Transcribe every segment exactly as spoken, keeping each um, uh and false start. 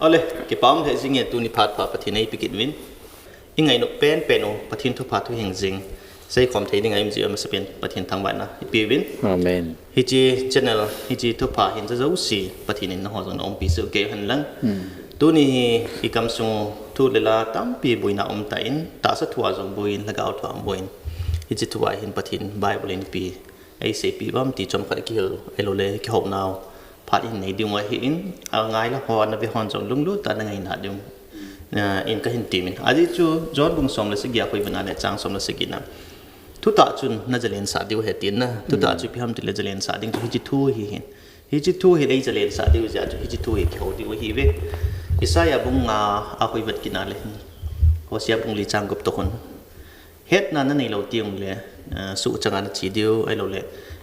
Ole, kipa um lheh jing e, tuni phat pha Pathen in eipeh kit uvin. I ngainom penpen u Pathen thupha thu hing jing, seikhom thei ding a i um jeh u amasapen Pathen thangvahna i pe uvin. Amen. Hiche channel, hiche thupha hin ja jouse Pathen in nangho jong na umpi cheh u kei hen lang. Hmm. Tuni hi i gamsung u thu le la tampi boina um tan, tahsa thu a jong boin, lhagao thu a jong boin. Hiche thu a hin Pathen Bible in ipi eiseipeh uvam ti chomkhat kihil, ahilou le kihouna u phat hin nei ding u ahin, angai la ho, ana ve hon jong lunglut tah a na ngaina diu, ah, in kahin temin. Ajeh chu John bung som le sagi a koi vena le chang som le sagi na. Thutah chun na jalensah diu ahi tin na. Thutah Hmm. chu ipi ham tile jalensah ding chu hiche thu hi hin. Hiche thu hi ei jalensah diu jeh a chu hiche thu hi kihou diu ahiuve. Isaiah bung nga a koi vet kit na le hin, Hosea bung li chang gup toh khun. Hetna na neilou teng le, eh, suhchang a na che diu, ahilou le,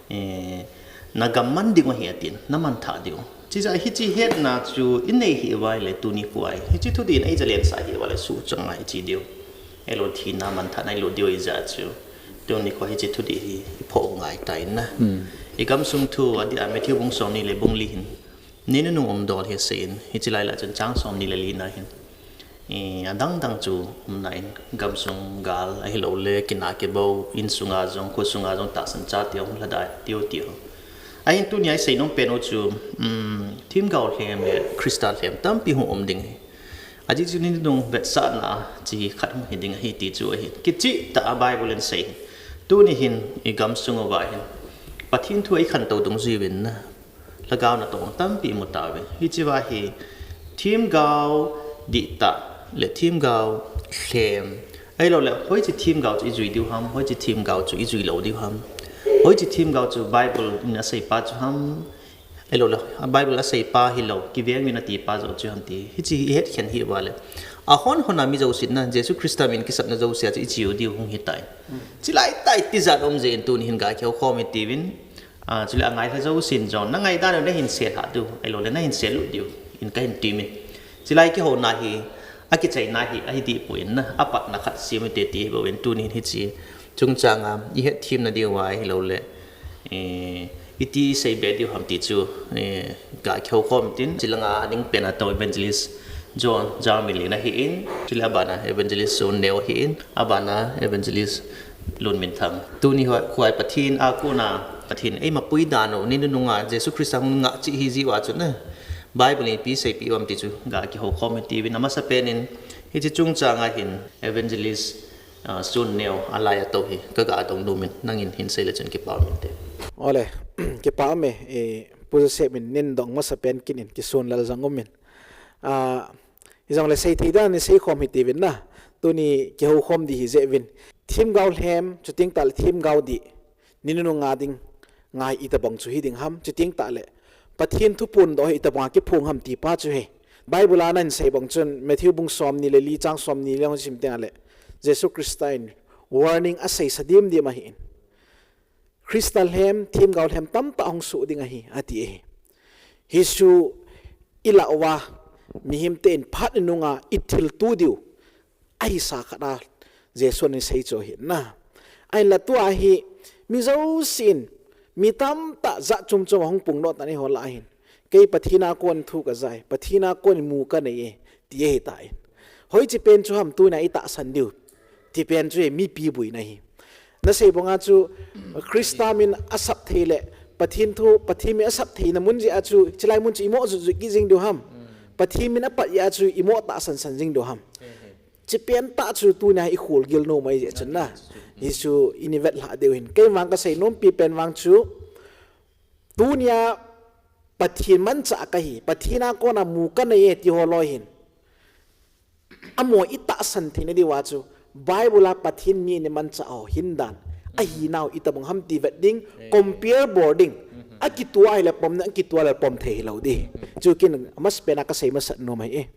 eh, na gam man ding u ahi atin, na manthah diu. Chijeh a hiche hetna chu i nei hih uva ahile tuni kho a, hiche thudih in ei jalensah hih uva le suhchang a i che diu. Ahilou thina manthahna i lut diu ahijeh a chu. Tuni kho hiche thudih hi i phoh u ngai tan na. Hmm. I gamsung thu adeh a Matthew bung som ni le bung li hin. Ni nunung umdol hi asei in, hiche lai lah chun chang som ni le li na hin. I, adang dang chu umna in, gamsung gal, ahilou le, kinah kibou, insunga jong, khosunga jong, tahsan chate hung lhadai, tiu, tiu. Ahin tunia i seinom pen u chu, um, themgao lhem le, Christa lhem, tampi hung um ding ahi. Ajeh chu ni nunung vetsahna, chi khat hung hi ding ahi ti chu ahi. Kicheh tah a Bible in asei. Tuni hin, i gamsung uva hin. Pathen thu a i khantou dungjuiyin na. Lhagao natong tampi imu tauve. Hiche va hi themgao dihtah le themgao lhem. Ahilou le, hoiche themgao chu i jui diu ham, hoiche themgao chu i jui lou diu ham. Hoiche themgao chu Bible in asei pa chu ham. Ahilou le, Bible asei pa hilou, kiveng uvin ati pa joh chu ham ti. Hiche hi i het khen hih uva le. Ahon hon a mi jousen na, Jesu Christa min kisapna jouse a chu i che u diu hung hi tai. Chulai tah a i tijat um jeh in tuni hin ga kihou khom i tiuvin. Ah, chule angai lha jousen jong, na ngaidan u na hin sei lha diu, ahilou le na hin sei lut diu, in kahin temin. Chulai kihouna hi, akichaina hi, ahi dih poi na, apatna khat sem u hite ti hi bou in tuni hin hiche chungchang a, i hetthemna diu va ahilou le, eh, iti sei be diu ham ti chu, eh, ga kihou khom tin, chulanga ding pen a tou evangelist John Jamili na hi in, chule abana evangelist Sun Neo hi in, abana evangelist Lun Min Thang. Tuni ho, khuai Pathen a kona, Pathen eima pui dan u, ni nunung a, Jesu Christa hung ngah cheh hi jeh uva chu na. Bible in ipi seipeh uvam ti chu, ga kihou khom i tiuvin amasapen in, hiche chungchang a hin, evangelist, ah, Sun Neo, alai a tou hi, ka ga dong nom in, nangin hin sei le chun kipa um inte. Ole, kipa um e, eh, Pu Joseph in nin dong masapen kin in, kisun lal jong um in. Ah, Hijongle seithei dan in seikhom hi tiuvin na. Tuni kihou khom ding hi jeh uvin. Themgao lhem, chuteng tah le themgao dih. Ni nunung a ding. Ngai itobang chu hi ding ham, chuteng tah le. Pathen thu phondoh hi itobang a kiphong ham ti pa chu hi. Bible a na hin sei bang chun, Matthew bung som ni le li chang som ni le hung sim teng le. Jesu Christa in warning asei sa dimdim ahi in. Christa lhem, themgao lhem tamtah hung soh ding ahi, ati ahi. Hichu i lah uva, mihem ten phat nunung a i thilto diu, ahi sa khat a, Jesu in asei chu ahi na. Ahinla tua hi, mi jousen, mi tamtah jat chom chom a hung pung doh tan eiho lah a hin. Kei Pathen a kon thu ka jai, Pathen a kon mu ka nei e, ti ahi tan. Hoiche pen chu ham tunia i tahsan diu. Ti pen chu hi mipi buina hi. Na sei banga chu Christa min asap thei le Pathen thu, Pathen min asap theina mun jeh a chu, chulai mun chu i mo jut jut kit jing diu ham. Pathen min apat jeh a chu i mo tahsan san jing diu ham. Hiche pen tah chu tunia i kholgil nom ahi jeh chun na. Hichu i ni vet lha diu hin. Kei vang ka seinom pi pen vang chu. Tunia Pathen manchah ka hi, Pathen a kona mu ka nei e ti ho loi hin. Amaho i tahsan theina diuva chu, Bible a Pathen mi ni manchah ho hin dan. Ahi nau itobang ham ti vet ding, compare bol ding. Akituah ahile pom ding, akituah le pom thei hilou ding. Chu kin amasapen a ka sei masat nom ahi e.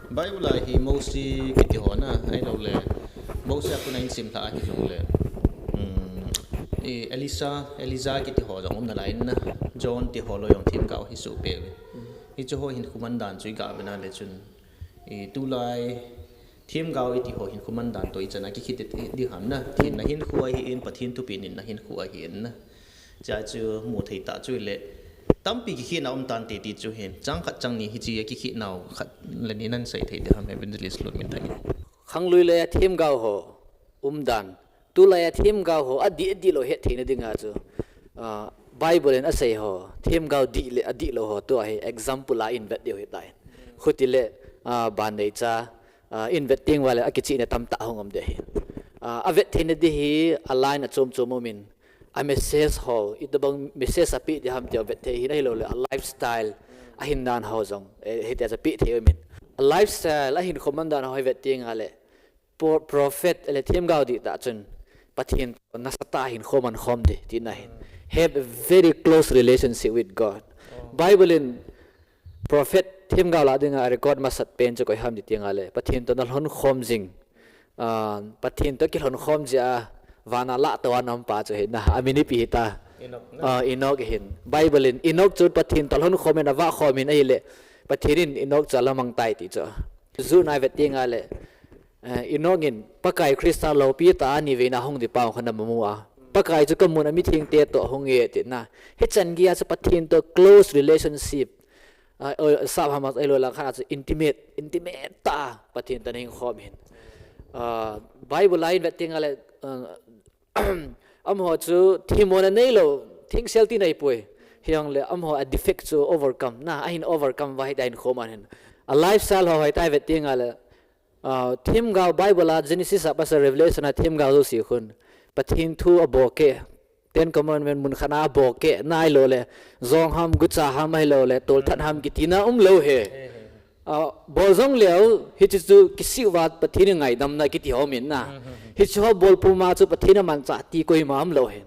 Bible a hi Mose kiti ho na, ahilou le, Mose a kona in sim lha a kijong le, um, i Elisa, Elijah kiti ho jong um nalai in na, John ti ho loi jong themgao hi soh peh uve. Hiche ho hinkho man dan chu i ga ve na le chun, i tulai themgao i ti ho hinkho man dan toh i chan a kikhit ding ham na, thina hinkho ahi in, Pathen thupeh nina hinkho ahi in na. Chua chu mu thei tah chu le, Tampi kikhetna um tante ti chu hin. Chang khat chang ni hiche a kikhetnau khat le ni nan sei thei ding ham Evangelist Lutminthang in. Khanglui le themgao ho umdan. Tulai a themgao ho adih, adih lou het theina dinga chu, ah, Bible in asei ho, themgao dih le adih lou ho tua hi example a in vet diu hitai. Khuti le, ah, ban nei cha, ah, in vet teng uva le akichihna tamtah hung um ding ahi. Ah, avet theina ding hi a line achom chom um in, a message ho, itobang message ape ding ham ti avet thei hin ahilou le a lifestyle, ahin dan ho jong, eh, hitia chu ape thei um in. A lifestyle, ahinkho man dan ho hi vet teng a le, pro-, prophet le themgao dihtah chun Pathen toh nasatah a hinkho man khom ding tina ahin. Have a very close relationship with God. Bible in prophet themgao lah dinga record masat pen chu koi ham ti teng a le, Pathen toh nalhon khom jing. Ah, Pathen toh kilhon khom jia, vana lah toh a um pa chu ahi na, amin ipi hita. Enoch na. Ah, Enoch ahin. Bible in Enoch chu Pathen toh lhon khom in avah khom in ahile, Pathen in Enoch chu alamang tai ti chu. Juh nai vet teng a le, eh, Enoch in Pakai Christa loupi tah a ni veina hung ding pa khat ana mu a. Pakai chu kamun a mithengte toh hung e tina. Hichan geiya chu Pathen toh close relationship. Ah, oi, sap ham ahilou le khat a chu intimate, intimate tah a Pathen toh ana hing khom ahin. Ah, Bible a in vet teng a le, ah, amaho chu themmona neilou, thengsel tina ahipoi. Hijongle amaho a defect chu overcome na, ahin overcome uva hitia ahin khom ahin. A lifestyle ho hoitah a vet teng a le, ah, themgao Bible a Genesis a pat a Revelation a themgao jouse khun Pathen thu abol keh, Ten Commandment mun khat a abol keh, ahilou le, jong ham, gucha ham, ahilou le, tolthat ham kitina umlou ahi. Ah, bol jong leu, hiche chu kisih uva Pathen in ngaidamna kiti ho um in na. Hiche ho bol puma chu Pathen in amanchah ti koima umlou ahi.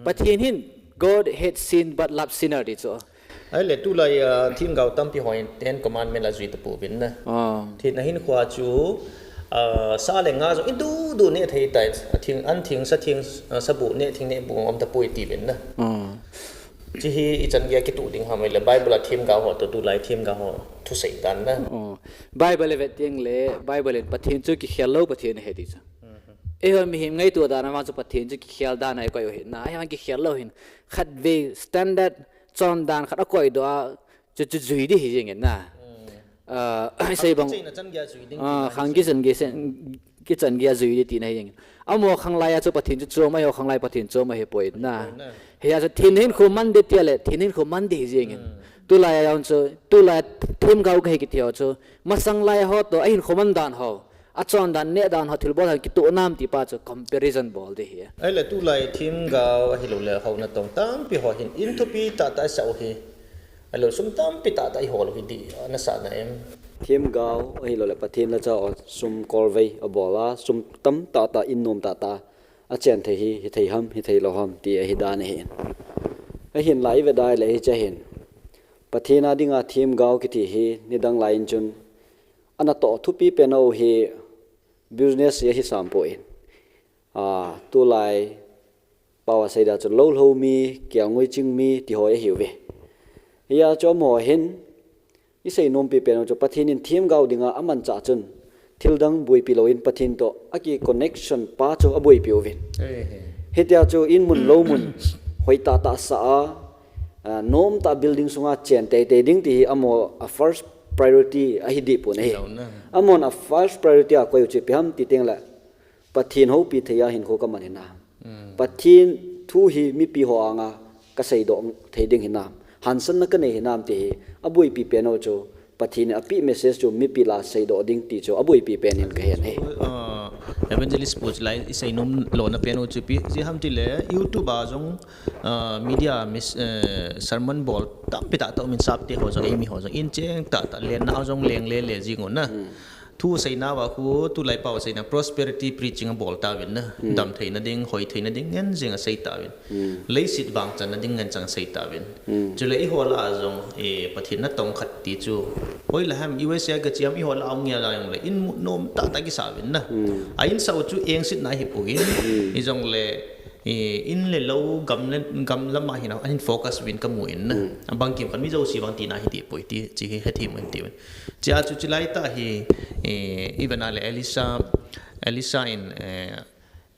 Pathen hin, God hates sin but loves sinner ti chu. Ahile tulai, ah, themgao tampi hon Ten Commandment la jui tapouvin na. Ah. Thina hinkhoa chu, ah, sa le nga jong iduh duh neh thei tai. Atheng, an theng, sa theng, ah, sa bu neh theng neh bu um tapoi tiuvin na. Ah. Hiche hi ichan geiya kitoh ding ham ahile Bible a themgao ho toh tulai themgao ho thusei dan na. Ah. Bible i vet teng le, Bible in Pathen chu kikhel lou Pathen ahi ti chu. Eiho mihem ngaito dan a vang chu Pathen chu kikhel dan a ikoi u ahi na. Ahivang kikhel lou ahin. Khatvei standard chondan khat akoi doh a, chu, chu jui ding ahi jeng in na. Ah, isei bang, ah, khang kichan gei sen, kichan geiya jui ding tina ahi jeng in. Amaho khanglai a chu Pathen chu chom ahi, amaho khanglai Pathen chom ahipoi na. Hia chu thina hinkho man ding tia le, thina hinkho man ding ahi jeng in. Tulai a jong chu, tulai themgao kahi kiti ho chu, masang lai ho toh ahinkho man dan ho, achondan nehdan ho, thilbol ho kitoh nam ti pa chu comparison bol ding ahi. Ahile tulai themgao ahilou le hou natong tampi ho hin in thupi tahtah asah u hi. Ahilou sum tampi tahtah ihol u hi dih ana sah na em? Themgao ahilou le Pathen lhacha ho sum kolvei abol a, sum tam tahtah in nom tahtah achen thei hi, hithei ham, hithei lou ham ti ahi dan ahin. Ahinla i vet a le hiche hin. Pathen a dinga themgao kiti hi nidang lai in chun ana toh thupi pen u hi business ahi sam poi. Ah, tulai pao a seida chu lou lhou mi, kelngoi ching mi, ti ho ahiuve. Hia chu amaho hin, isei nompi pen u chu Pathen in themgao dinga amanchah chun, thildang boipi lou in Pathen toh aki connection pa chu aboipi uvin. Hitia chu in mun lou mun, hoi tahtah sa a, ah, nom tah building sunga chen teitei ding ti hi amaho a first priority ahi dih pon ahi. Amaho a first priority a koi u chu ipi ham ti teng le, Pathen houpi thei a hinkho kaman hinam. Pathen thu hi mipi ho anga kaseidoh thei ding hinam. Hansanna kanei hinam ti hi aboipi pen u chu Pathen in apeh message chu mipi lah a seidoh ding ti chu aboipi pen in kahen ahi. Ah, Evangelist pu chulai isei nom lona pen u chu ipi jeh ham ti le YouTube a jong, ah, media mis-, eh, sermon bol tampi tahtah um in sapte ho jong, eimi ho jong in cheng tahtah lenna a jong leng lele jing u na. Thu seina uva khu, tulai pao seina prosperity preaching abol tauvin na. Dam theina ding, hoi theina ding, ngen jing asei tauvin. Leiset vangchanna ding ngen chang asei tauvin. Chule eiho lah a jong, eh, Pathen natong khat ti chu. Hoilai ham, U S A kache ham, eiho lah a hung ngei a jong le, in mut nom tahtah kisah uvin na. A insah u chu engsetna ahipoi. Hijongle, eh, in le lou, gam le, gam lam a hin, ahin focus uvin kamu in na. Abang kim khat mi jouse vang tina ahi dih poi ti, hiche hi hethem u hinte uvin. Hichea chu chulai tah hi, eh, i vet a le Elisha, Elisha in, eh,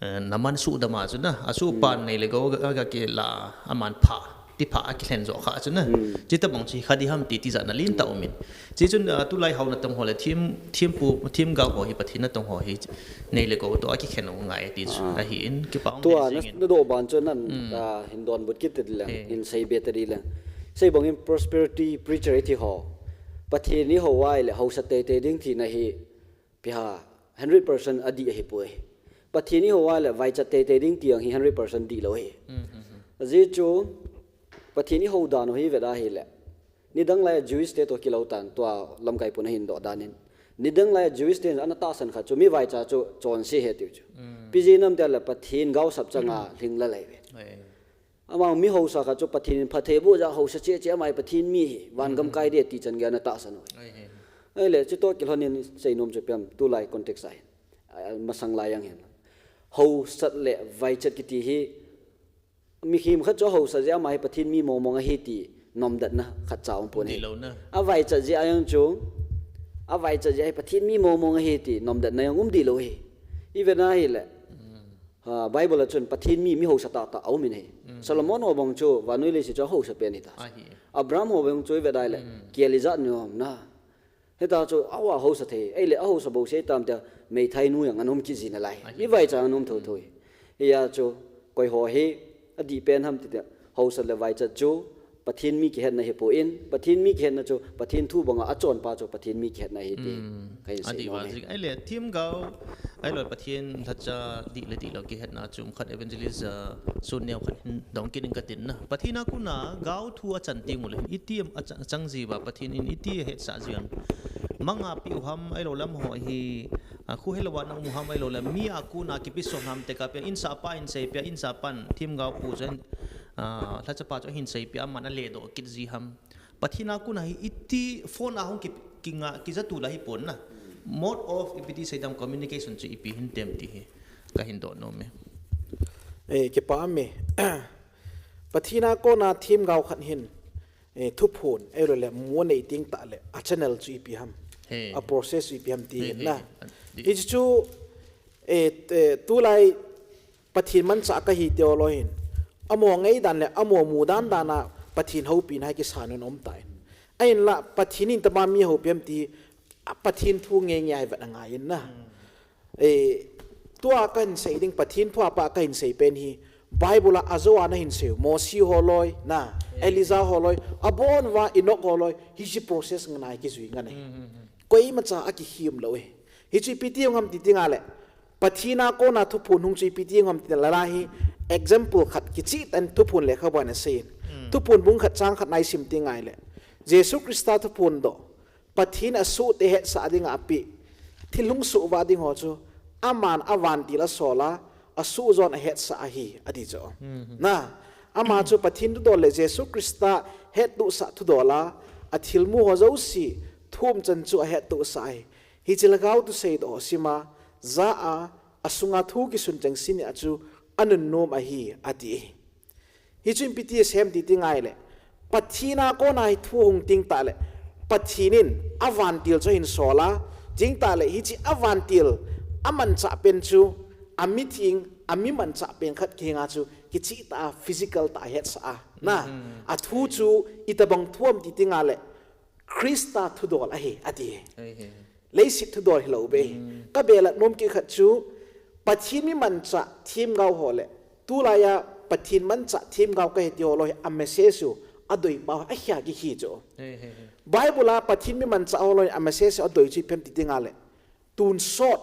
eh, Naaman suhdam a chu na, asuhpan nei le gou aga, aga kila, aman pha. Ti pha a kikhen jo kha chu na. Chi tabang chi kha di ham ti tijat na lin ta umin. Chi chun, ah, tulai hau natong ho le thim, thim pu, thim gao ho hi Pathen natong ho hi nei le gou to a kikhen u ngai ti chu. Ah. Ahi in, kipa ong tua na, na do ban chu nan, ah, hin donbut kit ti le, hin sei be ta di le. Sei bang in prosperity preacher i ti ho. Pathen i ho vai le hausa teitei ding ti na hi, Pi ha, hundred percent a dih ahi poi. Pathen i ho a le vaichat teitei ding ti ang hi hundred percent dih lo hi. Ajeh chu, Pathen i ho dan u hi vet a hi le. Nidang lai Jewish te to kilo tan tua lamkai pun a hin do dan in. Nidang lai Jewish te ana tahsan kha chu mi vaicha chu chonse he tiu chu. Pi jeh nam te le Pathen gaosap changa hling la lai ve. Ama mi hausa kha chu Pathen in phatthei boh jeh a hausa cheh cheh ama hi Pathen mi hi, van gam kai de ti chan gei ana tahsan u. Ahile, chuto kilhon in seinom chu piam, tulai context a hin. Ah, masang lai ang hin. Hausat le vaichat kiti hi, mi him khat chu hausa jeh a ama hi Pathen mi mong mong ahi ti nomdatna khat cha um pon hi. A vaichat jeh a jong chu, a vaichat jeh a hi Pathen mi mong mong ahi ti nomdatna jong um di lo hi. I vet a hi le. Ha, Bible a chun Pathen mi, mi hausa tah tah a um in ahi. Solomon ho bang chu vannoi leiset chu hausa pen ahi ta. Abraham ho bang chu i vet a hi le, kel ijat ni um na. Hita chu a hausa thei, ahile a hausa bou sei tam tia, meithai nu jong ana um kit ji nalai. Mi vaicha ana um tho tho hi. Hia chu, koi ho hi, a dih pen ham ti tia, hausa le vaichat chu, Pathen mi kihetna hi pon, Pathen mi kihetna chu, Pathen thu banga a chonpa chu Pathen mi kihetna hi ti. Ka hin sei nom e. Ahile, themgao, ahilou le Pathen lhacha dih le dihlou kihetna chu khat evangelist, ah, sun neo khat hin dong kit ing katin na. Pathen a kona gao thu a chan teng uleh, iti a chang, chang ji uva, Pathen in iti a hetsah ji ham. Manga pe u ham, ahilou le amaho hi, ah, kho helou a na um u ham, ahilou le mi a kona kipe sot ham, tekah pia, insahpa hin seipia, insahpan themgao pu chu, ah, lhachapa chu ahin seipia, aman a ledoh kit ji ham. Pathen a kona hi iti phone a hung ki, kinga, kija tu la hi pon na. Mode of ipi ti seidam communication chu ipi hintem ti hi ka hin doh nom e. Eh, kipa me. Pathen a kona themgao khat hin, eh, thuphon, ahilou le, mu anei teng tah le, a channel chu ipi ham. A process chu ipi ham ti hin na. Hichu chu, eh, eh, tulai Pathen manchah kahi ti ho loi hin. Amaho ngaidan le amaho mudan dan a Pathen houpina hi kisan un um tan. Ahinla Pathen in itobang mi houpi ham ti a Pathen thu nge nge a hi vet angai in na. Eh, tua kahin sei ding Pathen thu a pat kahin sei pen hi. Bible a ajou a nahin sei u. Mosi ho loi, na, Elijah ho loi, abon uva Enoch ho loi, hiche process ngen a hi kijui ngen ahi. Koimacha akihem lou e. Hichu ipi ti ham ti teng le. Pathen a kona thuphon hung chu ipi ti ham ti le la hi example khat kicheh tah in Thuphon lekhabu a ana sei in. Thuphon bung khat chang khat na isim teng le. Jesu Christa thuphon doh. Pathen in asohte hetsah dinga apeh. Thil hung soh uva ding ho chu. Aman avantil asol a, asoh jon ahetsah ahi, ati chu. Na, ama chu Pathen thudol le Jesu Christa hettohsah thudol a, athilmu ho jouse, thum chan chu ahettohsah ahi. Hiche lhagao thusei doh ho sima, ja a, asunga thu kisun chengse nia chu anunnom ahi, ati. Hichu ipi ti asei em ti teng le. Pathen a kona hi thu hung teng tah le. Pathen in avantil chu ahin sol a. Teng tah le hiche avantil amanchah pen chu amitheng, ami manchah pen khat kihenga chu kicheh tah a physical tah a hetsah a. Na, athu chu itobang thu ham ti teng le. Christa thudol ahi, ati. Leiset thudol hilou be. Ka behlap nom kit khat chu, Pathen mi manchah themgao ho le, tulai a Pathen manchah themgao kahi ti ho loi hi a message u, adoi pau, akhia kihi chu. Bible a Pathen mi manchah ho loi a message u adoi chu ipi ham ti teng le. Tonsot,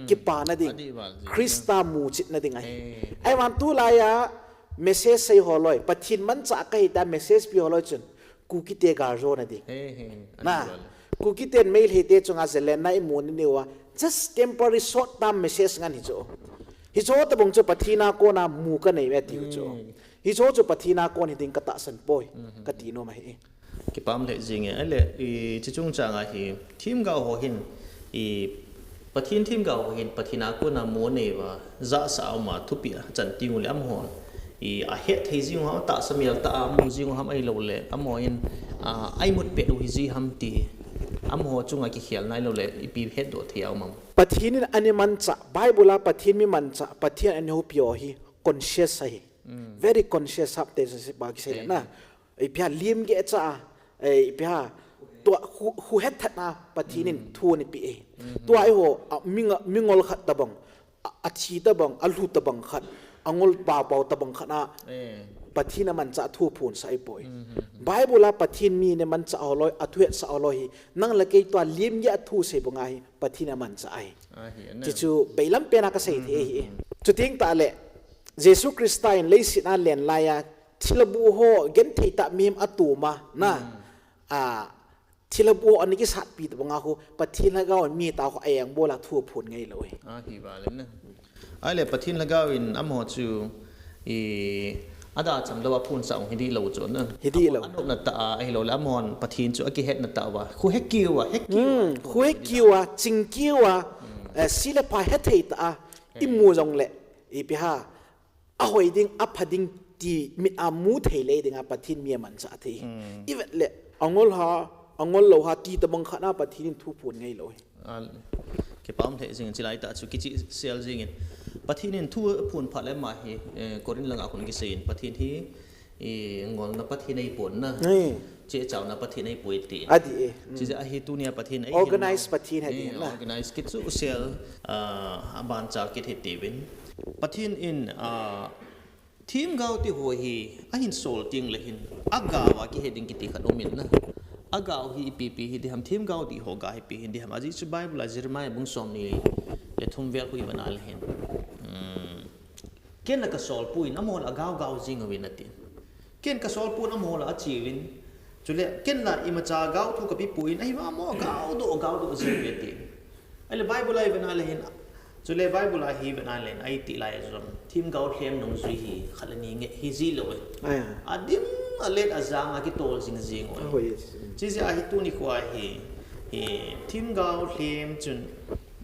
kipana ding, Christa muchetna ding ahi. Ahivang tulai a message sei ho loi, Pathen manchah kahi tia message pe ho loi chun, Kukite galjona ding. Na, Kukite in Meitei te chunga jelen na imu nadiu a, just temporary short term message ngen hi chu. Hiche tobang chu Pathen a kona mu kanei e tiu chu. Hiche chu Pathen a kon hiding katahsan poi, kati nom ahi. Kipah lheh jing e, ahile, i, chuche chungchang a hi, themgao ho hin, i, Pathen themgao ho hin, Pathen a kona mu anei uva, jahsah a um a, thupeh a chan teng uleh amaho, i, ahet thei jing u ham, atahsa mel tah a mu jing u ham ahilou le, amaho hin, a, a imut pet u hi ji ham ti, amaho chunga kikhel nai lou le, ipi hetdoh thei a um am. Pathen in ana manchah, Bible a Pathen mi manchah, Pathen ana houpi ho hi, conscious ahi. Very conscious, sap te se pa kisei na. Ipi ham lim ge cha, ipi ham tua hu, hu het that na Pathen in thu ni pi e. Tua eiho a, mi nga, mi ngol khat tabang, a, a thi tabang, a lu tabang khat, a ngol pau pau tabang khat na Pathen a mancha thu phun sa i poi. Bible a Pathen mi ne mancha ho loi, a thu het sa ho loi hi, nang le kei tua lim ge a thu sei banga hi Pathen a mancha ai. Ahi, ana. Chu chu beilam pen a ka sei thei hi. Chuting ta le, Jesu Christa in leiset a len lai a, thilbu ho, genthei ta mim a tuma, na. A, thilbu ho ani kisat pi ta banga ho, Pathen lhagao mi ta ho a eng bol a thu phun ngai lou hi. Ahi vale na. Ahile Pathen lhagao in amaho chu, i, ada cham lou a phun sa ong hi di lou chu na. Hi di lou. Anop na ta a, ahi lou le amahon Pathen chu a kihet na ta va. Khu he kiu a, he kiu a. Khu he kiu a, ching kiu a, eh, si le pha he thei ta a, i mu jong le, ipi ham, a hoi ding, a pha ding ti mit a mu thei le ding a Pathen mi a mancha thei. I vet le, a ngol ham, a ngol lou ham ti tabang khat na Pathen in thu phun ngai lou hi. A, kipah um thei jing in, chilai ta chu kichi sel jing in. Pathen in thu phun phat le ama hi, eh, Korin langa khun kisei in, Pathen hi, i, ngolna Pathen ahi pon na. Che chauna Pathen ahi poi ti. Adi e. Chija hi tunia Pathen ahi. Organize Pathen ahi na. Organize kit chu sel, a, a ban cha kit hi ti vin. Pathen in, a, themgao ti ho hi, a hin sol ting le hin, a gao a kihe ding kiti khat um in na. A gao hi ipi pi hi di ham, themgao ti ho ga hi pi hi di ham. Ajeh chu Bible a Jeremiah bung som ni le thum vel khu i vet na le hin. Ken la ka sol poi in, amahon a gao gao jing uvin ati. Ken ka sol pon, amahon la a chi uvin. Chule, ken la imacha gao thu ka pi poi in, ahi vang amaho gao doh, gao doh jing uve ati. Ahile Bible a i vet na le hin, chule Bible a hi vet na le hin, a i ti lai a jong, themgao lhem nungjui hi, khat le ni nge hi ji lou e. A dim a let a jang a kitol jing jing uve. Chijeh a hi tuni khoa hi, hi themgao lhem chun,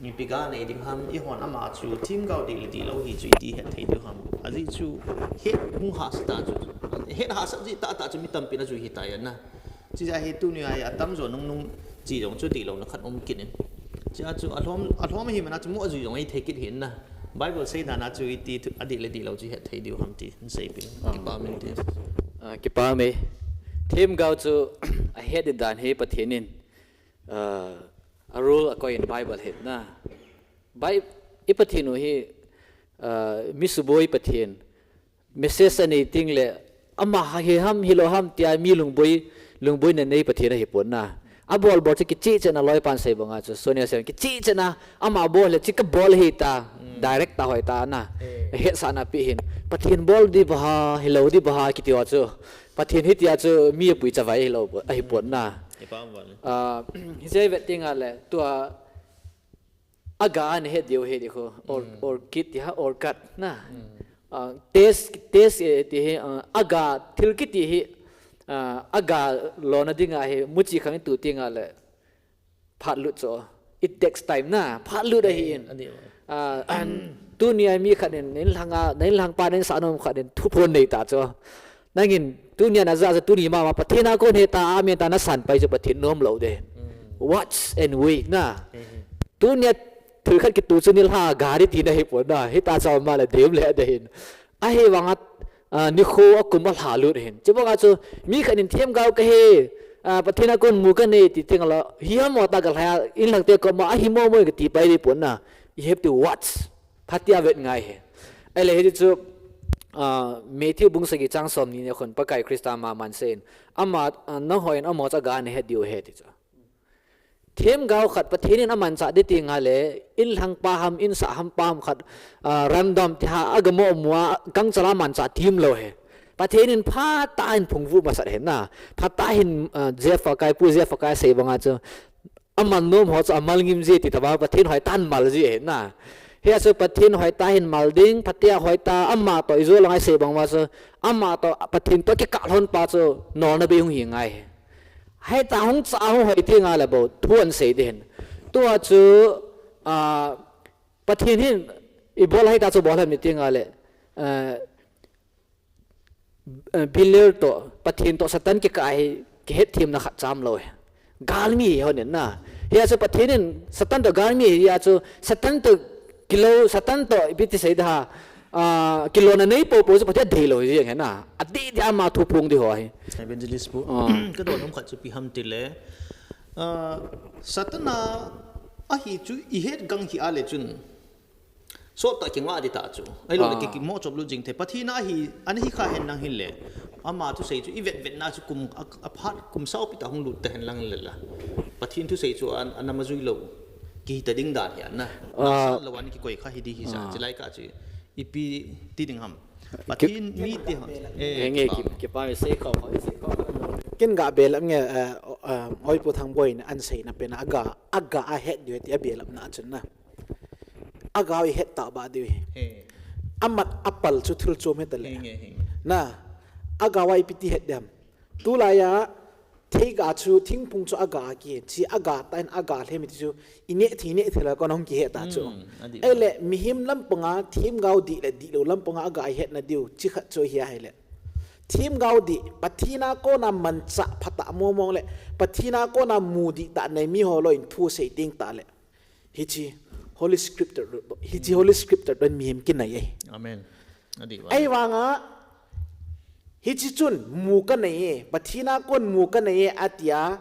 ipi ga nei ding ham, eihon ama chu themgao dih le dih lou hi chu iti het thei diu ham. Ajeh chu het hung hahsa ta chu, het hahsa jeh tah tah chu mi tampi in ajui hi tai ana. Chijeh a hi tunia hi atamjo nungnung chi jong chu dihlouna khat um kit in. Chijeh a chu alhom, alhom ahi mana chu mu ajui jong ahi thei kit hi ana. Bible sei dan a chu iti thu, adih le dih lou chu het thei diu ham ti in seipeh. Kipah um in ti. Ah, kipah um e. Themgao chu ahet ding dan hi Pathen in, ah, a rule a koi in Bible hi na. Bai-, i Pathen u hi, ah, mi suboi Pathen. Message a nei ting le, ama hi ham, hilou ham tia mi lungboi, lungboina nei Pathen ahi pon na. A bol bol chu kicheh cheh na, loi pan sei banga chu, Sonia Sen kicheh cheh na, ama bol le chu ka bol hi ta, direct ta hoi ta na. Hetsahna pi hin. Pathen bol di ba ha, hilou di ba ha, kiti ho chu. Pathen hitia chu mi apui chavai hilou, ahi pon na. Ah, hi jeh vet ting a le, tua, a ga ana het diu hi di khu, or, orchid ti ha, orchid na. Ah, taste, taste, eh, ti hi, ah, a ga thil kiti hi, ah, a ga lona dinga hi, muchi khang in tu ting a le, phat lut chu. It takes time na, phat lut ahi in. Ah, an, tunia mi khat in, na inlhang a, na inlhang pa, na insah nom khat in, thuphon nei ta chu. Nangin, tunia na ja chu tuni mama, Pathen a kon he ta, amen ta, na san pai chu Pathen nom lou de. Watch and wait na. Tunia thil khat kitu chu nilhah gari tina hi pon na, hita chu ama le dem le de hin. Ahi vanga, ah, nikho a kum a lha lut hin. Chubanga chu, mi khat in themgao ka hi, ah, Pathen a kon mu ka nei ti ting a la, hi ham mo ta ka lha, inlhang te koma, ahi mo mo ka ti pai di pon na. You have to watch. Phatea vet ngai hi. Ahile hi chu, ah, Matthew bung sagi chang som ni na khun Pakai Christa maman sei in. Ama, ah, nangho in amacha ga na het diu he ti chu. Themgao khat Pathen in amanchah di ting a le, inlhang pa ham, insah ham pa ham khat, ah, random ti ha, aga mo mu a, gangchal a manchah thim lou hi. Pathen in phatah in phungvuh masat hi na. Phatah in, ah, Jeff Fakai, Pu Jeff Fakai sei banga chu. Aman nom ho chu amal ngim ji ti ta ba, Pathen hoitah in mal ji hi na. Hia chu Pathen hoitah in mal ding, phatea hoitah ama toh i jo lang a i sei bang ma chu, ama toh Pathen toh kikah lhon pa chu nolna bei hung hi ngai hi. Hei ta hung cha hung hoi ti nga le bou, thu an sei ding hin. Tua chu, ah, Pathen hin i bol hei ta chu bol ham i ti nga le, ah, eh, Belial toh, Pathen toh Satan kikah hi, kihet themna khat cham lou hi. Galmi hi hon in na. Hia chu Pathen in Satan toh galmi hi, hia chu Satan toh kilou, Satan toh ipi ti sei da ha. Ah, kilona nei popo chu Pathen adei lou jeng hen a. Adei dei ama thu phong ding ho hi. Evangelist pu. Ka don um khat chu ipi ham tile. Ah, Satan a ahi chu ihet gang hi a le chun. Sot ta kinga ding ta chu. Ahilou le ki kimo chop lut jing thei. Pathen a hi, ana hi kha hen lang hile. Ama thusei chu ivet vet na chu kum a, aphat kum sao pi ta hung lut ta hen lang le la. Pathen thusei chu an, ana ma jui lou. Ki ta ding dan hi ana. Sa lou an kikoi kha hi ding hi sa. Chilai ka chu. Ipi ti ding ham. Pathen mi ti ham. Eh, nge ki ki pa mi sei kho kho sei kho. Kin ga bel nge, eh, eh, hoi pu thang boi na an sei na pe na aga, aga a het diu ti a bel na chun na. Aga i het ta ba diu. He. Amat apal chu thil chom he ta le. He nge he. Na. Aga wa ipi ti het dem. Tulai a Theiga chu, thingphung chu aga a kihe, chi aga ta in aga lhem ti chu, i neh thei, neh thei la kon hung kihe ta chu. Ei le, mihem lampanga, themgao dih le dihlou lampanga aga i hetna diu, chi khat chu hi a hi le. Themgao dih, Pathen a kona manchah phatah mong mong le, Pathen a kona mu dihtah nei mi ho lou in thu sei teng ta le. Hichi Holy Scripture, hichi Holy Scripture don mihem kinai e. Amen. Ahivanga, hichi chun mu ka nei e, Pathen a kon mu ka nei e, atia,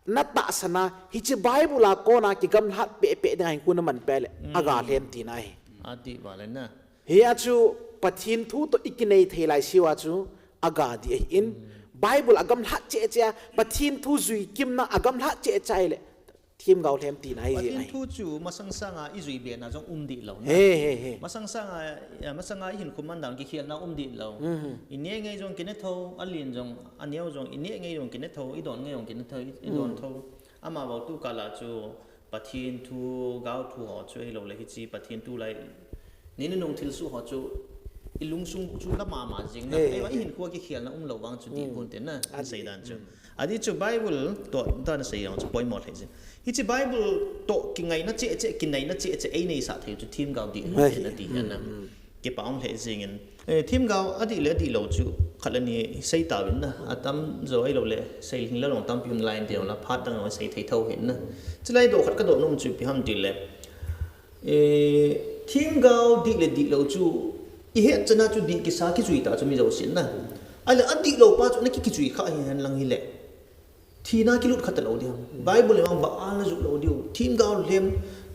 na tahsan a, hichi Bible a kona kigamlat pehpeh ding ahin kona man peh le, aga lhem tina ahi. Ati vale na. Hia chu, Pathen thu toh i kinei thei lai siu a chu, aga dih ahi in, Bible a gamlat cheh cheh a, Pathen thu jui kimna a gamlat cheh cheh a le, Themgao lhem tina hi jeng ahi. Pathen thu chu masang sanga i jui be na jong um dih lou. He, he, he. Masang sanga, eh, masanga i hinkho man dan kikhelna um dih lou. I neh ngei jong kine tho, a lin jong, a neo jong, i neh ngei jong kine tho, i don ngei jong kine tho, i, i don tho. Ama bou tu kala chu Pathen thu, gao thu ho chu ahilou le hichi Pathen thu lai Ni nunung thilsoh ho chu i lungsung chu la mama jing na. Ei, ei, i hinkho kikhelna umlou vang chu dih pon te na, an sei dan chu. Adih chu Bible toh dan sei jong chu poimo lheh jing. Hichi Bible toh kingaina cheh cheh, kinaina cheh cheh, ei neisah thei chu themgao dih lou te na ti hi ana. Kipa um lheh jing in. Eh, themgao adih le adih lou chu khat le ni sei tauvin na. Atam jo ahilou le, sei lhing la long tampi um lai in ti jong la, phat dang jong sei thei tho hin na. Chulai doh khat ka doh nom chu ipi ham ti le. Eh, themgao dih le dih lou chu, i het chan a chu dih kisa kijui ta chu mi jousen na. Ahile adih lou pa chu na ki, kijui kha hi hen lang hile. Thina kilut kha ta lou ding ham. Bible in vang Baal na jot lou diu. Themgao lhem,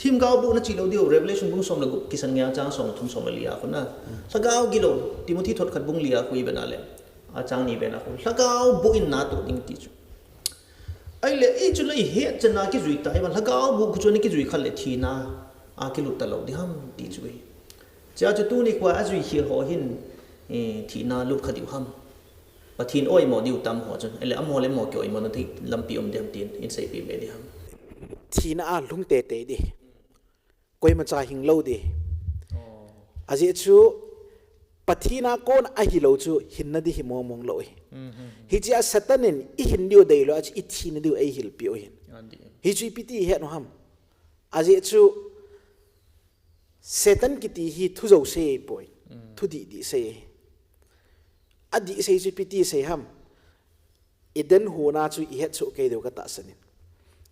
themgao boh na chi lou diu. Revelation bung som le gup kisan nge a chang som thum som le li a khu na. Lhagao gilou, Timothy thot khat bung li a khu i vet na le. A chang ni vet na khu. Lhagao boh in na toh ding ti chu. Ahile, i chu lei het chan a kijui ta, i vang lhagao boh khu chu na kijui kha le thina a kilut ta lou ding ham ti chu hi. Chia chu tuni khoa a jui khel ho hin, eh, thina lut kha diu ham. Pathen oimo diu tam ho chun. Ahile, amaho le amaho kioimo na thei lampi um ding ham tin, in seipeh be ding ham. Thina a lhung tei tei ding. Koima cha hing lou ding. Ajeh chu, Pathen a kon ahi lou chu, hinna ding hi mong mong lou hi. Hichi a Satan in, i hin diu dei lou, a chu i thina diu ei hilpi u hin. Hichu ipi ti i het u ham. Ajeh chu, Satan kiti hi thu jou sei poi. Thu dih dih sei. Adih sei chu ipi ti sei ham. Eden huna chu i het soh kei diu ka tahsan in.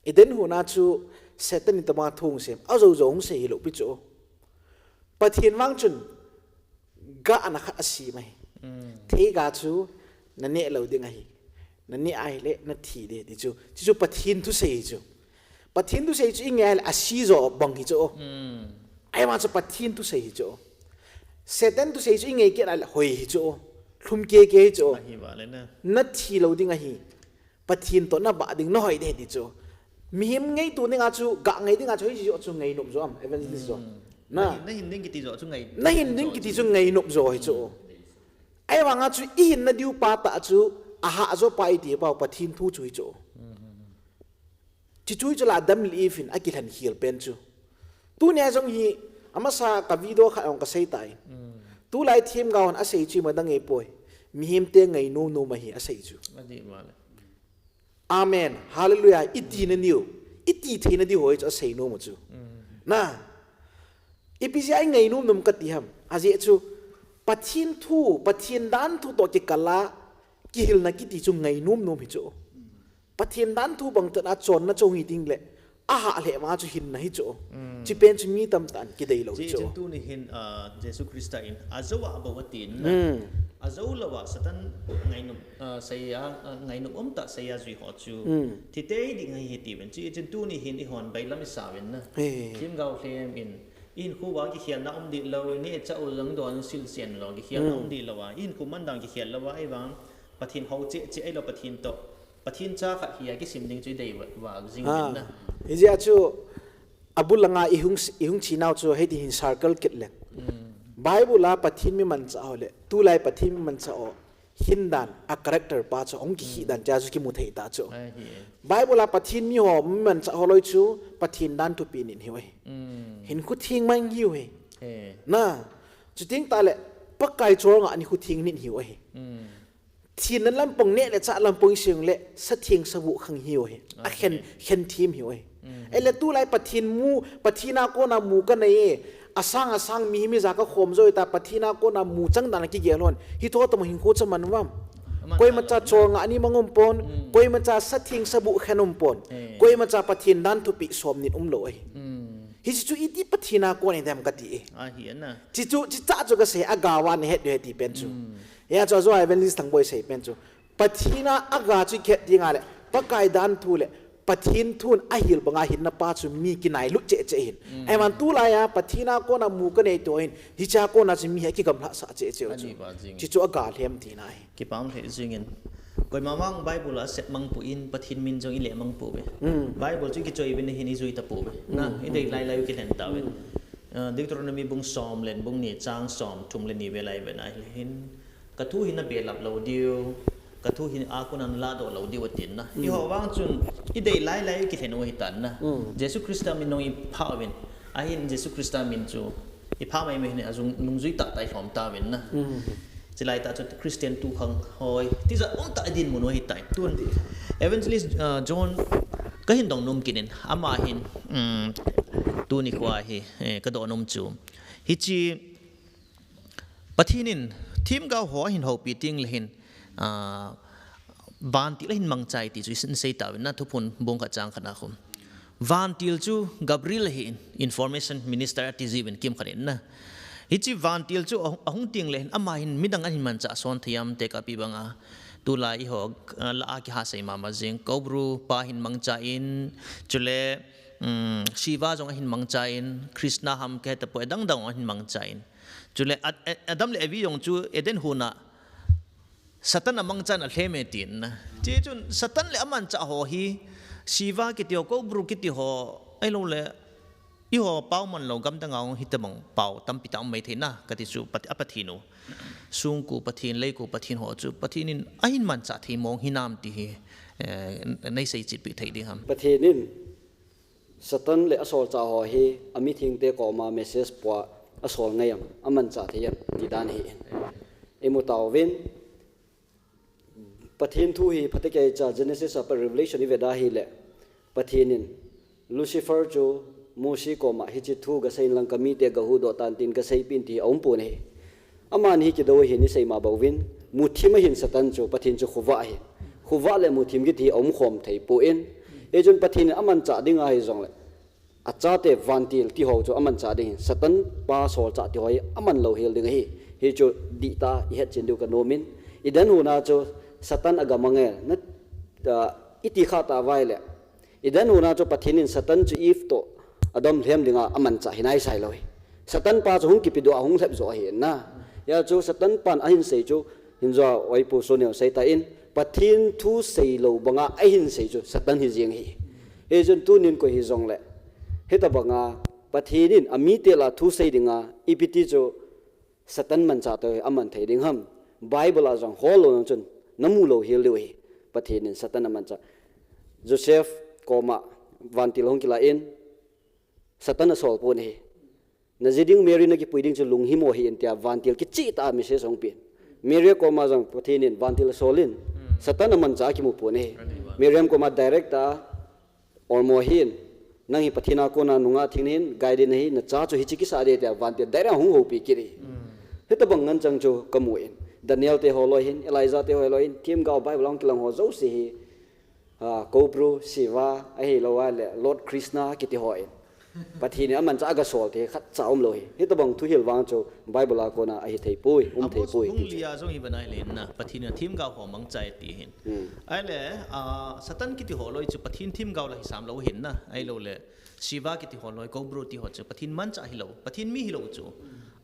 Eden huna chu Satan in tama thu hung sem. A jou jou hung sei hilou pi chu. Pathen vang chun gah na khat a sem ahi. Theiga chu na neh lou ding ahi. Na neh ahile na thi ding ti chu. Ti chu Pathen thusei hi chu. Pathen thusei chu i nge ahile a si jo bang hi chu. Ahivang chu Pathen thusei hi chu. Satan thusei chu i ngei kit ahile hoi hi chu. Lhum keke hi chu. Na thi lou ding ahi. Pathen toh na bah ding, na hoi ding ti chu. Mihem ngeitu dinga chu, gah ngei dinga chu, hiche jo chu ngei nop jo am, evangelist jo. Na, na hin ding kiti chu ngei nop jo hi chu. Ahivanga chu, i hinna diu pa tah chu, ahah jo pa i ti pa, Pathen thu chu hi chu. Chi chu hi chu la Adam le Eve in a kilhen khel pen chu. Tunia jong hi, amasa ka video khat jong ka sei tai. Tulai themgao hon a sei chu ima dang ei poi. Mihem te ngei nom nom ahi a sei chu. Amen. Hallelujah. I ti na diu. I ti thei na diu hoi chu a sei nom u chu. Na. Ipi jeh a i ngei nom nom ka ti ham. Ajeh chu Pathen thu, Pathen dan thu toh kikal a kihilna kiti chu ngei nom nom hi chu. Pathen dan thu bang tah a chonna chu hi ding le. ahah lheh vang chu hinna hi chu. Chi pen chu mi tamtah in kidei lou chu. Chun tuni hin, ah, Jesu Christa in ajou a bou atin na. Ajou lou a Satan ngainom, ah, seiya, ah, ngainom umtah seiya jui ho chu thi tei ding ahi tiuvin. Chun tuni hin eihon bailam isah uvin na. Themgao lhem in, ihinkho a kikhelna um ding lou, neocha u jong don sil sen lou, kikhelna um ding lou a, ihinkho mandan kikhel lou a, ahivang Pathen hou cheh cheh ahilou Pathen toh, Pathen cha khat hi a kisim ding chu idei va, va jing in na. Hijeh a chu, abul langa ihung, ihung chenau chu hiti hin circle kit leng. Bible a Pathen mi manchah ho le, tulai Pathen mi manchah ho, hindan, a character pa chu hung kikhi dan tia chu kimu thei ta chu. Bible a Pathen mi ho mi manchah ho loi chu Pathen dan thupeh nin hiu ahi. Hinkho theng mang hiu ahi. Na, chuteng tah le Pakai cholngah nikho theng nin hiu ahi. Thina lampang neh le chah lampang isei le sa theng sa buh khang hiu ahi. Akhen, khen them hiu ahi. Ahile tulai Pathen mu, Pathen a kona mu kanei e. Asang asang mihem ija kakhom jou ta Pathen a kona mu chang dan a kigel hon. Hitobang hinkho chu aman uvam. Koimacha cholngah ni mang um pon, koimacha sa theng sa buh khen um pon. Koimacha Pathen dan thupeh som nin umlou ahi. Hiche chu iti Pathen a kon ahi dem kati e. Hiche chu, hiche chu kasei a gava nahet diu ahi ti pen chu. Hia chu ajo a evangelist Thangboi sei pen chu. Pathen a aga chu ikhet ding a le, Pakai dan thu le, Pathen thun ahil banga hinna pa chu mi kinailut cheh cheh hin. Ahivang tulai a, Pathen a kona mu kanei toh hin, hiche a kona chu mi hi akigamlhah sah cheh cheh u chu. Hiche chu aga lhem tina ahi. Kipah lheh jing in. Koima vang Bible a sep mang poi, Pathen min jong ile mang pouve. Bible chu kichoi uvin ahin ijui tapouve. Na, idei lai lai u kilhen tauve. Ah, Deuteronomy bung som le bung ni chang som thum le ni ve lai uvin ahile hin. Kathu hi nabelap lou diu, kathu hi a kona naladoh lou diu atin na. Eiho vang chun idei lai lai u kilhen u ahitan na. Jesu Christa min jong iphah uvin. Ahin Jesu Christa min chu iphah mai mai hin ajung nungjui tah tah ilhom tauvin na. Chulai tah chu Christian tukhang hoi, tijat umtah idinmun u ahitai. Tun Evangelist, ah, John kahin dong nom kit in, ama hin, um, tuni khoa hi, eh, kadoh nom chu. Hiche Pathen in themgao ho ahin houpi teng le hin, ah, vantil ahin mangchai ti chu isei tauvin na Thuphon bung khat chang khat na khu. Vantil chu Gabriel ahin, information minister ati jiuvin kimkhat in na. Hiche vantil chu ahung, ahung teng le hin ama hin midang ahin manchah son thei am tekahpi banga. Tulai eiho, ah, la a kiha sei mama jing. Koubru pa hin mangcha in, chule, um, Shiva jong ahin mangcha in, Krishna ham kihe tapoi, adang dang ahin mangcha in. Chule Ad-, Ad-, Adam le Evi jong chu Eden huna Satan amangchan alhem e tin na. Hichun Satan le amanchah ho hi Shiva kiti ho, Koubru kiti ho, ahilou le eiho pao man lou gamdang a hung hitobang pao tampi tah um mai thei na, kati chu Pat-, a Pathen u. Songko Pathen, leiko Pathen ho chu Pathen in ahin manchah thei mong hinam ti hi, eh, nei seichetpi thei ding ham. Pathen in Satan le asolchah ho hi amithengte koma message pua asol ngai am, amanchah thei am, ti dan ahi. Imu tauvin, Pathen thu hi phatecha Genesis a pat Revelation ive da hile, Pathen in Lucifer chu Mosi koma hiche thu gasei inlang kamite gahuhdoh tan tin gaseipeh in ti hi aumpon ahi. Aman hi kidou ahin isei ma bouvin, muthim ahin Satan chu, Pathen chu khovah ahi. Khovah le muthim kiti hi aumkhom thei pon. Hichun Pathen in amanchah ding ahi jongle, achate vantil ti ho chu amanchah ding hin, Satan pa solchah ti ho hi aman louhel ding ahi. Hichu dihtah a ihetchen diu kanom in. Eden huna chu Satan aga mang e, na, ah, iti kha tauva ahile, Eden huna chu Pathen in Satan chu Eve toh Adam lhem dinga amanchah hi naisai lou hi. Satan pa chu hung kipedoh a hung lhep jo ahi na. Hia chu Satan pan ahin sei chu, hin jo a Oipu Suneo sei tan, Pathen thu sei lou banga ahin sei chu Satan hi jeng hi. Hichun tunin koi hijongle, hitobanga Pathen in amite lah a thu sei dinga, ipi ti chu Satan manchah toh aman thei ding ham. Bible a jong hol lou jong chun namu louhel diu ahi. Pathen in Satan amanchah. Joseph koma vantil ahung kilah in, Satan asol pon ahi. Naji ding Mary nakipui ding chu lunghimo hih in tia vantil kichehtah a message ahung pen. Mary koma jong Pathen in vantil asol in, Satan amanchah akimu pon ahi. Mary koma direct a Olmo hin, nang hi Pathen a kona nungah theng nahin, gai ding nahi, nacha chu hiche kisah ding tia vantil direct a hung houpi kit ahi. Hitobang ngen chang chu kamu in. Daniel te ho loi hin, Elijah te ho loi hin, themgao Bible a hung kilang ho jouse hi, Ah, Cobra, Shiva, ahilou a le Lord Krishna kiti ho in. Pathen in amanchah a gasol thei khatcha umlou hi. Hitobang thuhil vang chu Bible a kona ahi thei poi, um thei poi ti chu. Lia jong hi banai le na, Pathen in themgao ho mangcha e ti hin. Hmm. Ahile, ah, Satan kiti ho loi chu Pathen themgao la hi sam lou hin na, ahilou le Shiva kiti ho loi, Cobra ti ho chu Pathen manchah hilou, Pathen mi hilou chu.